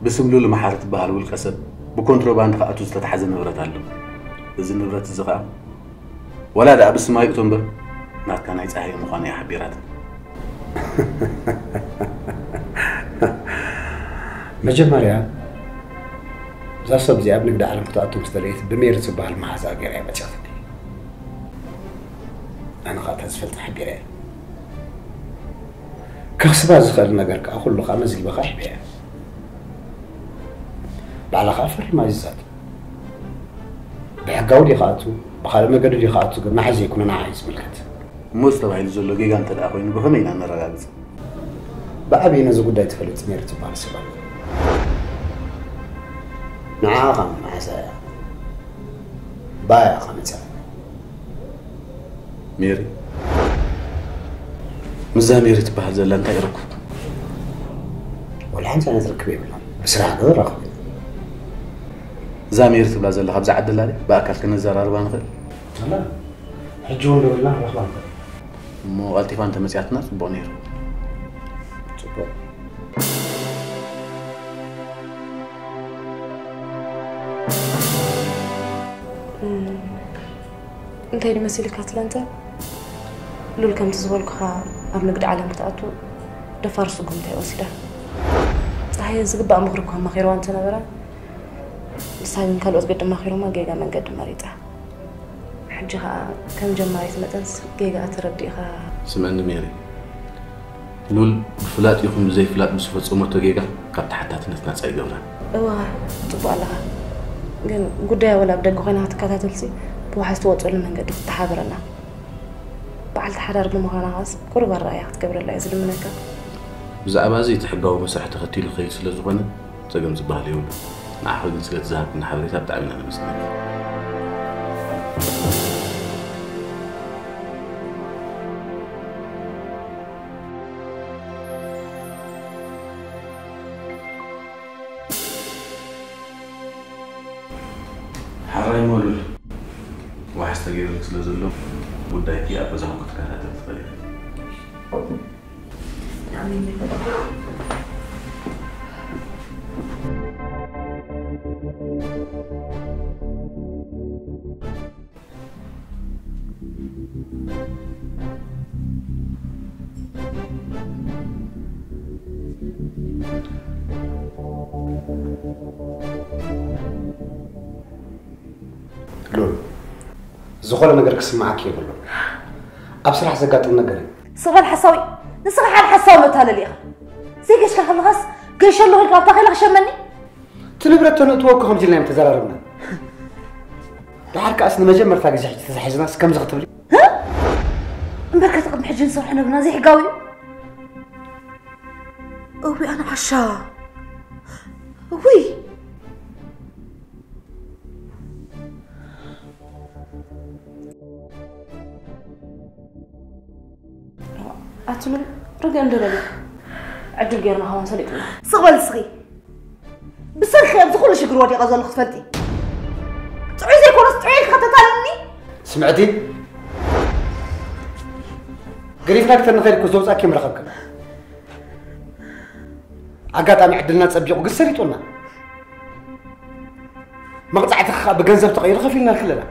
ብስም ሉል መሓሪ ትበሃል ውልቀ ሰብ ብኮንትሮባንድ ክኣቱ ዝተታሕዘ ንብረት ኣሎ። እዚ ንብረት እዚ ኸኣ ዋላ ደኣ ብስማ ይእቶ እምበር፣ ናትካ ናይ ጸሃየ ምዃኑ እያ ሓቢራትኒ። መጀመርያ፣ እዛ ሰብ እዚኣ ኣብ ንግዲ ዓለም ክትኣቱ ምስ ደለየት፣ ብሜሪ ትበሃል መሓዛኣ ገይራ እያ መጺኣትኒ። ኣነ ኸኣ እታ ዝፈልጣ ሓቢረ እየ። ከኽስባ ዝኽእል ነገር ከኣ ኩሉ ከኣ መዝጊበ ከኣ ሂበያ። ባዕላ ከኣ ፈሪማ ኣዚዛቶ። ብሕጋዊ ድዩ ክኣቱ፣ ብኻልእ መገዲ ድዩ ክኣቱ ግን ንዓይ ዘይኮነ ንዓኣ እዩ ዝምልከት። እሞ እዚ ተባሂሉ ዘሎ ጌጋ እንተ ደኣ ኮይኑ ብኸመይ ኢና ነረጋግጽ? ብዓብዪ ነዚ ጉዳይ ትፈልጥ ሜሪ ትበሃል ሰብ ኣላ። ንዓኣ ኸኣ መሓዛ እያ። ባያ ኸኣ መጺኣ። ሜሪ? ምስዛ ሜሪ ትበሃል ዘላ እንታይ ርክብ? ወላ ሓንቲ ዓይነት ርክብ የብላን። ብስራሕ ገለ ራኸብ። እዛ ሜሪ ትብላ ዘላ ካብዛ ዓዲ ኣላ ድያ? ብኣካል ክነዘራርባ ንኽእል? ኣላ። ሕጂ እውን ደዊልና ክንረኽባ ንኽእል። እሞ ቀልጢፋ እንተመጺኣትና ጽቡቕ ነይሩ። ጽቡቕ። እም፣ እንታይ ድመሲልካ ትለንተ? ሉል ከምቲ ዝበልኩኻ ኣብ ንግዲ ዓለም ክትኣቱ ደፋር ስጉምቲ እያ ወሲዳ። ፀሃየ ዝግባእ ምኽሪ እኳ መኺርዋ እንተነበረ፣ ንሳ ግን ካልኦት ግዲ መኺሮማ ጌጋ መንገዲ መሪፃ። ሕጂ ኸኣ ከም ጀማሪት መጠንስ ጌጋኣ ተረዲእኻ። ስምዕኒ ሜሪ፣ ሉል ብፍላጥ ይኹን ብዘይፍላጥ ምስ ፈጸመቶ ጌጋ ካብ ተሓታትነት ናጻ ይገብራ። እዋ፣ ጽቡቕ ኣለኻ። ግን ጉዳያ ወላ ኣብ ደገ ኮይና ክትከታተልሲ ብዋሕዚ ትወጸሉ መንገዲ ክትሓብረና። በዓልቲ ሓዳር ብምዃና ኸኣስ ቁሩብ ኣረኣእያ ክትገብረላ እየ ዝልምነካ። ብዛዕባ እዚ እቲ ሕጋዊ መስርሕ ተኸቲሉ ክኸይድ ስለ ዝኾነ ጸገም ዝበሃል የብሉን። ንዓኺ ግን ስለቲ ዝሃብክኒ ሓበሬታ ብጣዕሚ ኢና ነመስግነኪ። ሓራይ ሞሉል ዋሕስ ተገይሩልክ ስለ ዘሎ ጉዳይኪ ኣብ ገዛኹም ክትከታተል ትኽእል ኢኺ። ሉል፣ ዝኾነ ነገር ክስምዓኪ የብሉን። ኣብ ስራሕ ዘጋጥም ነገር እዩ። ስቕ በል ሓሳዊ፣ ንስኻ ሓደ ሓሳዊ መታለሊ ኢኻ። ዘይገሽካ ከለኻስ ገይሸ ኣለኹ ኢልካ ኣብታ ኸይላ ክሸመኒ? እቲ ንብረት ተነእትዎ እኮ ከምዚ ኢልና እዮም ተዘራረብና። ደሓር ከኣስ ንመጀመርታ ግዜ ሕጂ ተታሒዝናስ ከምዚ ክትብሊ? እ? እምበር ከቲ ቅድሚ ሕጂ ንሰርሖ ነብና ዘይሕጋዊ እዩ። እውይ ኣነ ዓሻ። እውይ። ኣትሉ ርግእ እንደበለ ዕድል ጌርና ኸማን ሰሊጥና። ስቕ በል እስኺ። ብሰንኪ ኣብዚ ኩሉ ሽግር ወዲቐ ዘለኹ ትፈልጢ። ጥዑይ ዘይኮነስ ጥዑይ ኢልካ ተታልልኒ። ስምዕቲ፣ ገዲፍና ክተንኸይድ እኮ ዘውጻኪ ምረኸብክን። ኣጋጣሚ ዕድልና ጸቢቑ ግን ሰሊጡና። መቕጻዕቲ ኸኣ ብገንዘብ ተቐይሩ ከፊልና ኣለና።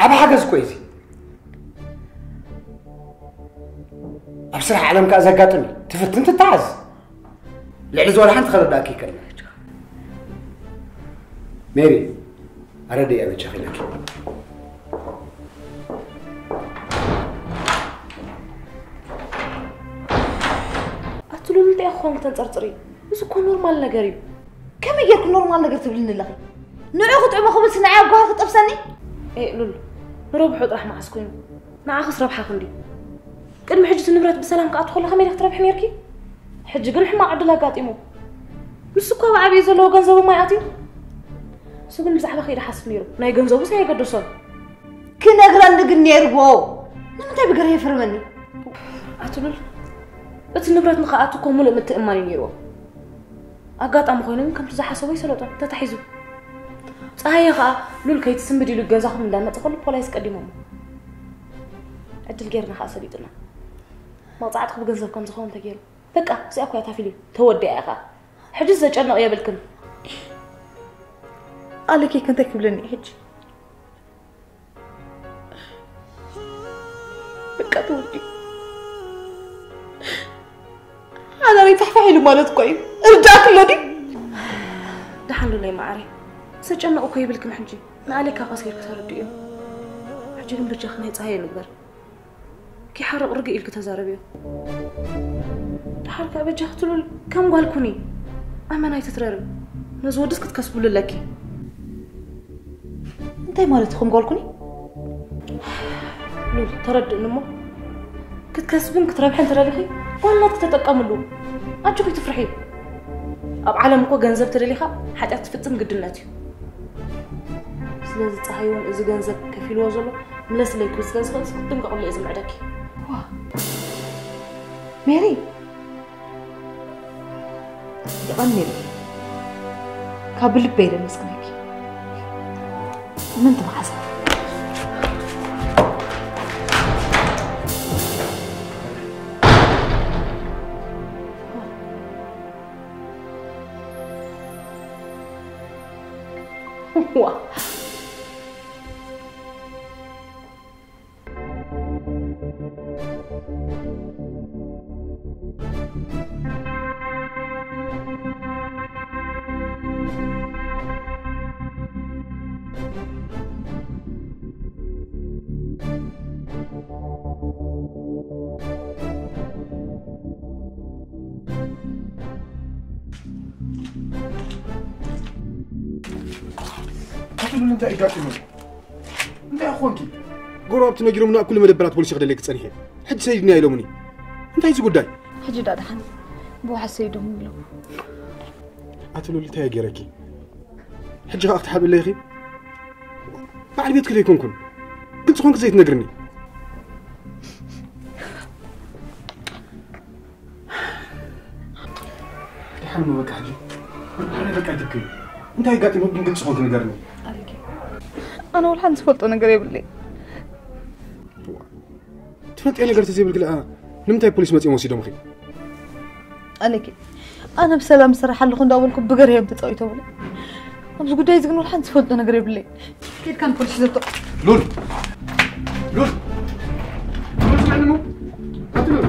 ዓቢ ሓገዝ እኮ እዩ እዚ። ኣብ ስራሕ ዓለም ከኣ ዘጋጥም እዩ። ትፍትን ትተዓዝ። ልዕሊ ዝበለ ሓንቲ ከረዳእኪ ይከልና። ሜሪ፣ ኣረደያ በጃኺ ኢለኪ። ኣትሉል እንታይ ክኾን ተንጸርጽሪ? እዚ እኮ ኖርማል ነገር እዩ። ከመይ ጌርኩ ኖርማል ነገር ትብልኒ ኣለኺ? ንዑ ክጥዕሞ ክብል ስናይ ኣብ ጓህር ክጠብሰኒ? ኤ ሉል፣ ንረብሑ ጥራሕ መዓስ ኮይኑ? ንዓኽስ ረብሓ ክንዲ። ቅድሚ ሕጂ እቲ ንብረት ብሰላም ክኣቱ ከሎ ከመይ ኢልኪ ክትረብሒ ነይርኪ? ሕጂ ግን ሕማቕ ዕድል ኣጋጢሙ። ንሱ እኮ ኣብ ዓብዪ ዘለዎ ገንዘቡ ማይ ኣትዩ። እሱ ግን ብዛዕባ ከይዲ ሓስብ ነይሩ። ናይ ገንዘቡስ ኣየገደሶን። ክነግረኒ ግን ነይርዎ። ንምንታይ ብገርህ የፍርመኒ? ኣትሉል፣ እቲ ንብረት ንኽኣቱ እኮ ሙሉእ ምትእምማን እዩ ነይርዎ። ኣጋጣሚ ኮይኑ ግን ከምቲ ዝሓሰቦ ኣይሰለጦን፣ ተታሒዙ። ፀሃየ ኸኣ ሉል ከይትስንብድ ኢሉ ገዛኹም እንዳመፀ ከሎ ፖላይስ ቀዲሞሞ። ዕድል ጌርና ኸኣ ሰሊጡና። መቕፃዕትኺ ብገንዘብ ከም ዝኸውን ተገይሩ። በቃ እዚኣ እኮ እያ እታ ፊልም፣ ተወዲኣ እያ ኸኣ። ሕጂ ዘጨንቕ የብልክን። ኣለኪ ከ እንታይ ክብለኒ እዩ ሕጂ? በቃ ተወዲኡ። ሓዳረይ ፋሕፋሕ ኢሉ ማለት እኮ እዩ። እርዳእኪ ኣሎ ድዩ? ደሓን ሉለይ መዓረይ። ዘጨንቕ እኮ የብልክን ሕጂ። ንኣሌካ ቀስ ጌርኪ ተረድእዮ። ሕጂ ግን በጃኺ ናይ ፀሃየ ንግበር። ከይሓርቕ ርግእ ኢልኪ ተዛረብዮ። ደሓር ከኣ በጃኺ ትሉል ከም ጓል ኩኒ። ኣመና ኣይትትረሪ። ነዚ ወድስ ክትከስብሉ ኣለኪ። እንታይ ማለት እዩ ከም ጓል ኩኒ? ሉል፣ ተረድእኒ እሞ። ክትከስብን ክትረብሕን ተደሊኺ፣ ጓልነት ክትጠቀምሉ። ኣጆኺ ትፍርሒ። ኣብ ዓለም እኮ ገንዘብ ተደሊኻ ሓጢኣት ትፍጽም ግድነት እዩ። ስለዚ ጸሃይ እውን እዚ ገንዘብ ከፊልዎ ዘሎ ምለስለይ ክብል ስለ ዝኽእል ክትጥንቀቕሉ እየ ዝምዕደኪ። ዋ፣ ሜሪ፣ የቐንየለይ። ካብ ልበይ እየ ዘመስግነኪ። ምንቲ መዓዛ። ዋ። ኣቲ ሉል እንታይ ይጋጥም? እንታይ ኾንኪ? ጎረባብቲ ነጊሮምና ኩሉ መደበራት ፖሊስ ክደለይ ክጸንሕ እየ። ሕጂ ሰይድና ኢሎምኒ። እንታይ እዚ ጉዳይ? ሕጂ ዳ ደሓን ብዋሓስ ሰይዶም ኢሎም። ኣቲ ሉል እንታይ ገይረኪ? ሕጂ ኸኣ ክትሓብእለይ ኢኺ? በዓል ቤትኪ ዶ ኣይኮንኩን? ግልጺ ኾንኪ ዘይትነግርኒ? ደሓን እሞ በቃ ሕጂ። ኣነ በቃ ኣይትብከይ። እንታይ ኣጋጢሙ ግን ግልጺ ኾንኪ ንገርኒ። ኣረጊ። ኣነ ወላ ሓንቲ ዝፈልጦ ነገር የብለይ። ትፈልጥዮ ነገር ተዘይብልኪ ለኣ ንምንታይ ፖሊስ መጺኦም ወሲዶምኺ? ኣነኪ ኣነ ብሰላም ዝሰርሕ ኣለኹ እንዳበልኩ ብገርህዮም ተጻዊቶም። ኣብዚ ጉዳይ እዚ ግን ወላ ሓንቲ ዝፈልጦ ነገር የብለይ። ኬድካ ንፖሊስ ዘቶ። ሉል! ሉል! ሉል ስምዕኒ እሞ! ኣቲ ሉል!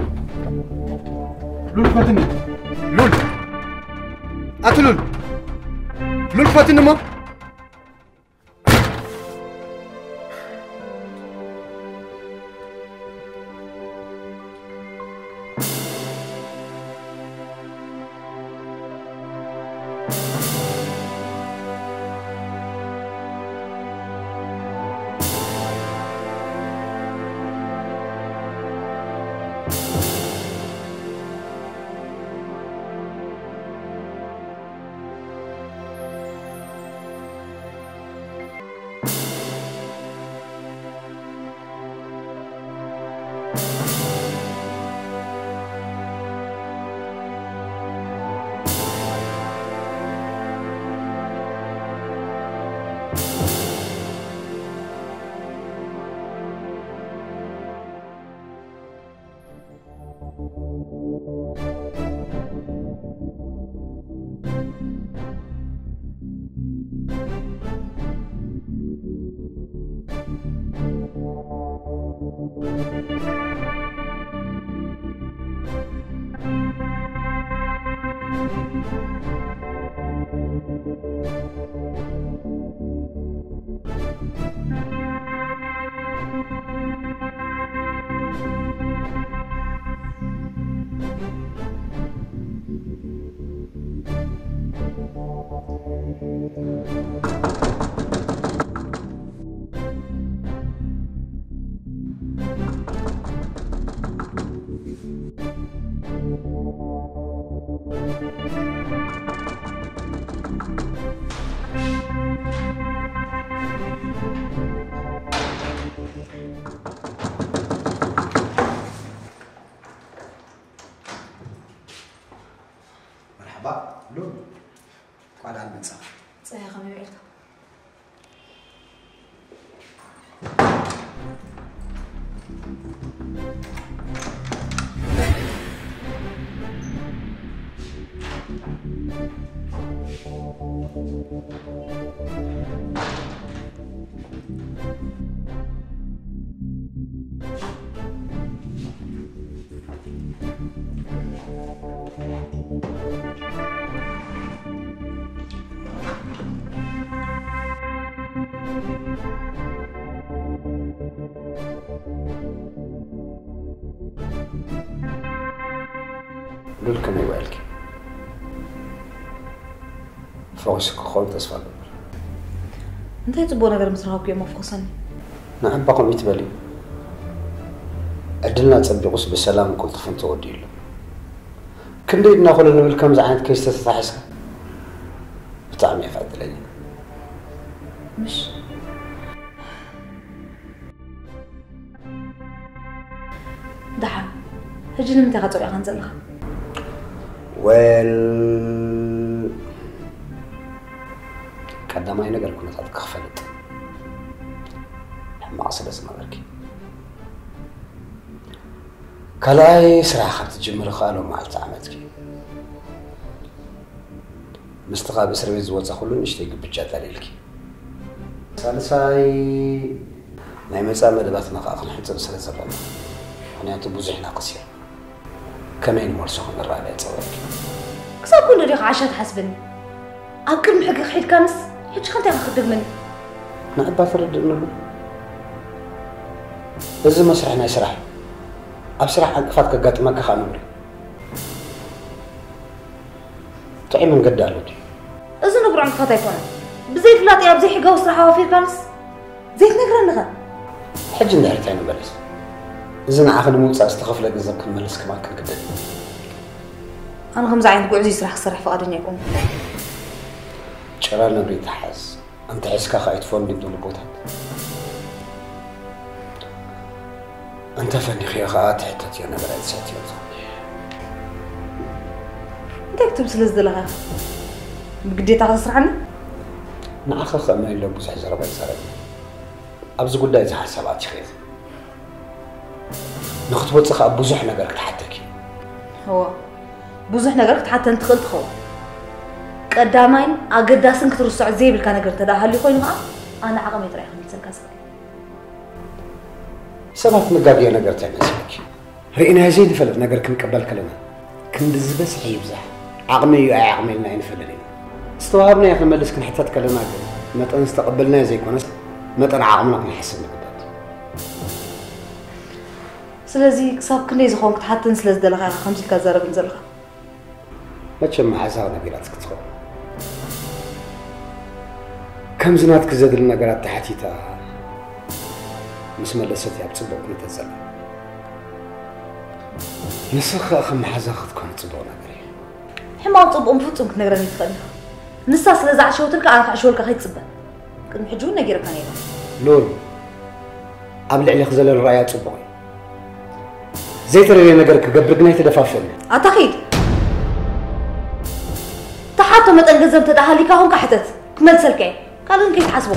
ሉል ፈትኒ! ሉል! ኣቲ ሉል! ሉል ፈትኒ እሞ! መርሓባ ሉል፣ እንኳዕ ደሓን መጻኻ። ጸሃይ ከመይ ውዒልካ? ሉል ከመይ ውዕልኪ? ፈኺስኪ ክኸውን ተስፋ እገብር። እንታይ ጽቡቕ ነገር ምስ ረኸብኩ እዮም ኣፍኹሰኒ? ንዓባ ከምኡ ይትበሊ። ዕድልና ጸቢቑስ ብሰላም ቅልጡፍን ተወዲኡ ኣሎ። ክንደይ ድና ኩሉ ንብል ከምዚ ዓይነት ኬስ ተተታሒዝካ? ብጣዕሚ ኢኻ ዕድለኛ። ምሽ? ደሓን፣ ሕጂ ንምንታይ ኢኻ ጸሊእካኒ ዘለኻ? ወል፣ ቀዳማይ ነገር ኩነታትካ ክፈልጥ ሕማቕ ስለ ዝነበርኪ። ካልኣይ፣ ስራሕ ካብ ትጅምሪ ከኣ ሎም መዓልቲ ዓመትኪ። ምስቲ ካብ እስር ቤት ዝወጸ ኩሉ ንእሽተይ ግብጃ ጠሊልኪ። ሳልሳይ፣ ናይ መጻኢ መደባትና ከኣ ክንሕጽር ስለ ዘለና፣ ምኽንያቱ ብዙሕ ኢና ከሲርና። ከመይ ንመልሶ ክንረኣዳ ይጸውዐኪ። ክሳብ ክንድኡ ዲኻ ዓሻ ትሓስበኒ? ኣብ ቅድሚ ሕጊ ክሒድካንስ፣ ሕጂ ከ እንታይ ኢኻ ክትደግመኒ? ንዕባ ትርድእኒ ዶ? እዚ መስርሕ ናይ ስራሕ እዩ። ኣብ ስራሕ ዕንቅፋት ከጋጥመካ ከኣ ነውሪ። ጥዑይ መንገዲ ኣሎ ድዩ? ዓቕምኻት ኣይኮነን። ብዘይፍላጥ ኣብ ዘይሕጋዊ ስራሕ ኣዋፊርካንስ ዘይትነግረኒ ኸ? ሕጂ እንድሕር እንታይ ንመልስ? እዚ ንዓኺ ንምውጻእ ዝተኸፍለ ገንዘብ ክንመልስ ከማን ክንግደድ ኢና። ኣነ ከምዚ ዓይነት ጉዕዙይ ስራሕ ክሰርሕ ፍቓደኛ ኣይኮንኩን። ጭራ ነብሪ ተሓዝ፣ እንተ ሒዝካ ከኣ ኣይትፈንድን ዝብሉ ቦታት። እንተ ፈኒኽዮ ከኣ ትሕተትዮ ነገር ኣይትሰትዮ ትኾኒ። እንታይ ክትብል ስለ ዝደለኻ ኢኻ ብግዴታ ከተስርሓኒ? ንዓኻ ከእምነሎ ብዙሕ ዘረባ ይዛረብ። ኣብዚ ጉዳይ እዚ ሓሳብ ኣቲኺ ኢኺ። ንኽትወጺ ከኣ ብዙሕ ነገር ክትሓተኪ። እወ፣ ብዙሕ ነገር ክትሓተኒ ትኽእል ትኸውን። ቀዳማይን ኣገዳስን ክትርስዖ ዘይብልካ ነገር እንተ ደኣ ሃልዩ ኮይኑ ከኣ፣ ኣነ ዓቕመይ ጥራይ እየ ክምልሰልካ ዝኽእል። ሰባት ንጋግዮ ነገር እንታይ መሲልኪ? ርኢናዮ ዘይንፈልጥ ነገር ክንቅበል ከለና፣ ክንዲ ዝበዝሐ ይብዛሕ፣ ዓቕመይ እዩ ኣይዓቕመይ ኢልና ኣይንፈልጥን ኢና። ዝተዋሃብናዮ ክንመልስ ክንሕተት ከለና ግን፣ መጠን ዝተቐበልናዮ ዘይኮነስ፣ መጠን ዓቕምና ክንሓስብ ንግደድ። ስለዚ፣ ክሳብ ክንደይ ዝኸውን ክትሓተኒ ስለ ዝደለኻ ኢኻ ከምዚ ኢልካ ትዛረብን ዘለኻ? መቸም መሓዛኻ ነጊራትኪ ትኸውን። ከምዚ ናትኪ ዘድሊ ነገራት ተሓቲታ ምስ መለሰት እያ ኣብ ጽቡቕ ኩነታት ዘላ። ንስኺ ከኣ ከም መሓዛኺ ክትኮኒ ጽቡቕ ነገር እዩ። ሕማቕ ጽቡቕን ፍጹም ክትነግረኒ ትኽእል ኢኻ። ንሳ ስለ ዝዓሸወትልካ ኣነ ክዕሽወልካ ከይትጽበ። ቅድሚ ሕጂ እውን ነጊረካ ነይረ። ሉል፣ ኣብ ልዕሌኺ ዘለኒ ረኣያ ጽቡቕ እዩ። ዘይተደልየ ነገር ክገብር ግን ኣይተደፋፍእኒ። ኣታ ኺድ። ትሓቶ መጠን ገንዘብ እንተ ደኣ ሃልዩካ ኹንካ ሕተት፣ ክመልሰልካ እየ። ካልእ ግን ከይትሓስቦ።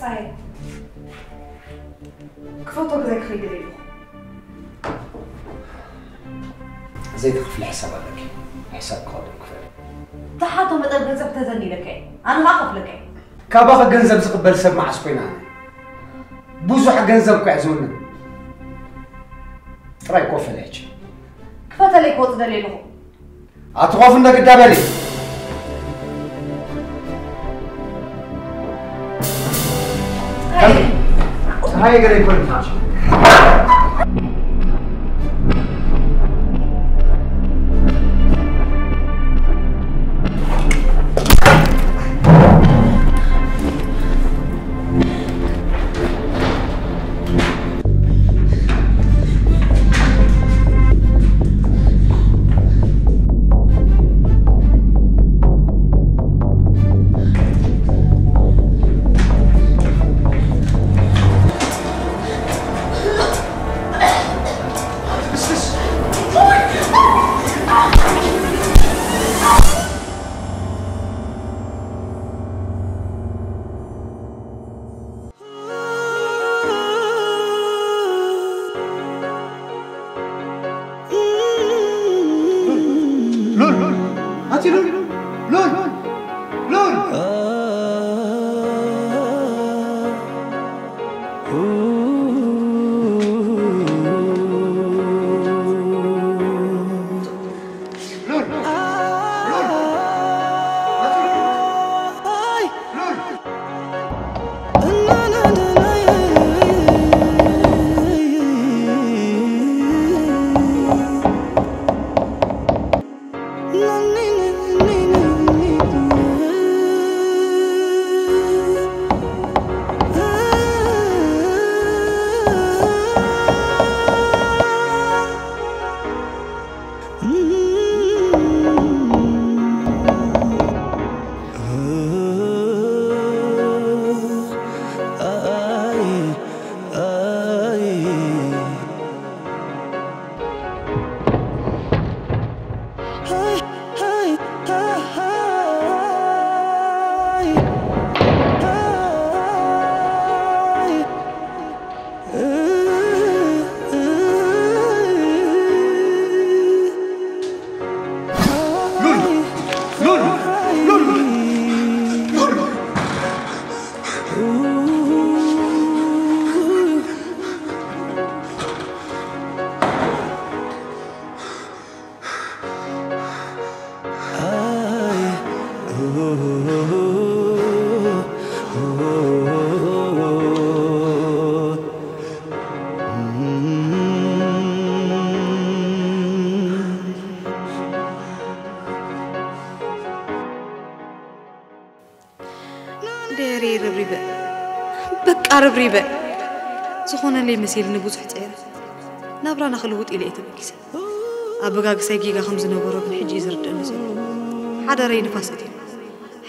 ጻይ፣ ክፈቶ ገዛይ ክኸይድ ደለኹ። ዘይትኽፍሊ ሕሳብ ኣለኪ። ሕሳብ ክኸዶ ክፈል። ትሓቶ መጠን ገንዘብ ተዘኒ ኢለካ እየ። ኣነ ኸዓ ከፍለካ እየ። ካባኺ ገንዘብ ዝቕበል ሰብ መዓስ ኮይና ኣነ? ብዙሕ ገንዘብ እኮ እየ ዝውንን። ጥራይ ኮፈለች። ክፈተለይ ክወጽእ ደልየ ኣለኹ። ኣቲ ኮፍ እንደ ግዳ በሊ። ፀሐይ ገለ ይኮን። ሉል! ኣቲ ሉል! ሉል! ሉል! ደሬ ረብሪበ በቃ ረብሪበ ዝኾነለይ መሲልኒ ብዙሕ ጸይረ ናብራና ክልውጥ ኢለ እየ ተበጊሰ። ኣበጋግሳይ ጌጋ ከም ዝነበሮ ግን ሕጂ እዩ ዝርደኒ ዘሎ። ሓዳረይ ንፋስ እትዩ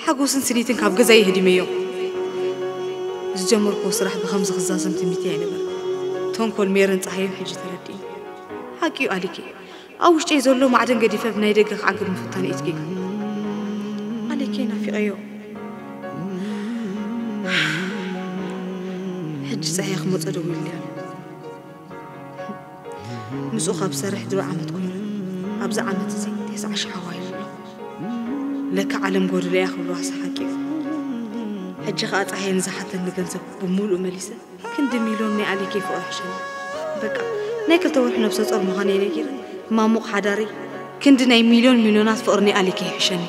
ሓጎስን ስኒትን ካብ ገዛይ የህዲመዮ። ዝጀመርክዎ ስራሕ ብከምዚ ክዛዘም ትምኒተይ ኣይነበረ። ተንኮል ሜርን ፀሃይን ሕጂ ተረዲእኒ። ሓቂ እዩ ኣሊኬ፣ ኣብ ውሽጠይ ዘሎ ማዕደን ገዲፈ ብናይ ደገ ክዓግብ ምፍታን እዩ ትጌጋ። ኣሊኬ ናፊቐዮ። ሕጂ ፀሃየ ክመፀ ደዊሉለይ ኣሎ። ምስኡ ካብ ዝሰርሕ ድሮ ዓመት ኮይኑ። ኣብዚ ዓመት እዚ ተስዓ ሺሕ ኣዋሂሉ ኣሎ። ለካ ዓለም ጎደሎ እያ ክብልዋ ሰሓቂ እዩ። ሕጂ ከዓ ፀሃየ ንዝሓተኒ ገንዘብ ብምሉእ መሊሰ ክንዲ ሚልዮን ናይ ኣሊኬ ፍቕሪ ሕሸኒ። በቃ ናይ ክልተ ወርሒ ነብሰ ጾር ምዃነይ ነጊረ ማሙቕ ሓዳረይ ክንዲ ናይ ሚልዮን ሚልዮናት ፍቕሪ ናይ ኣሊኬ ይሕሸኒ።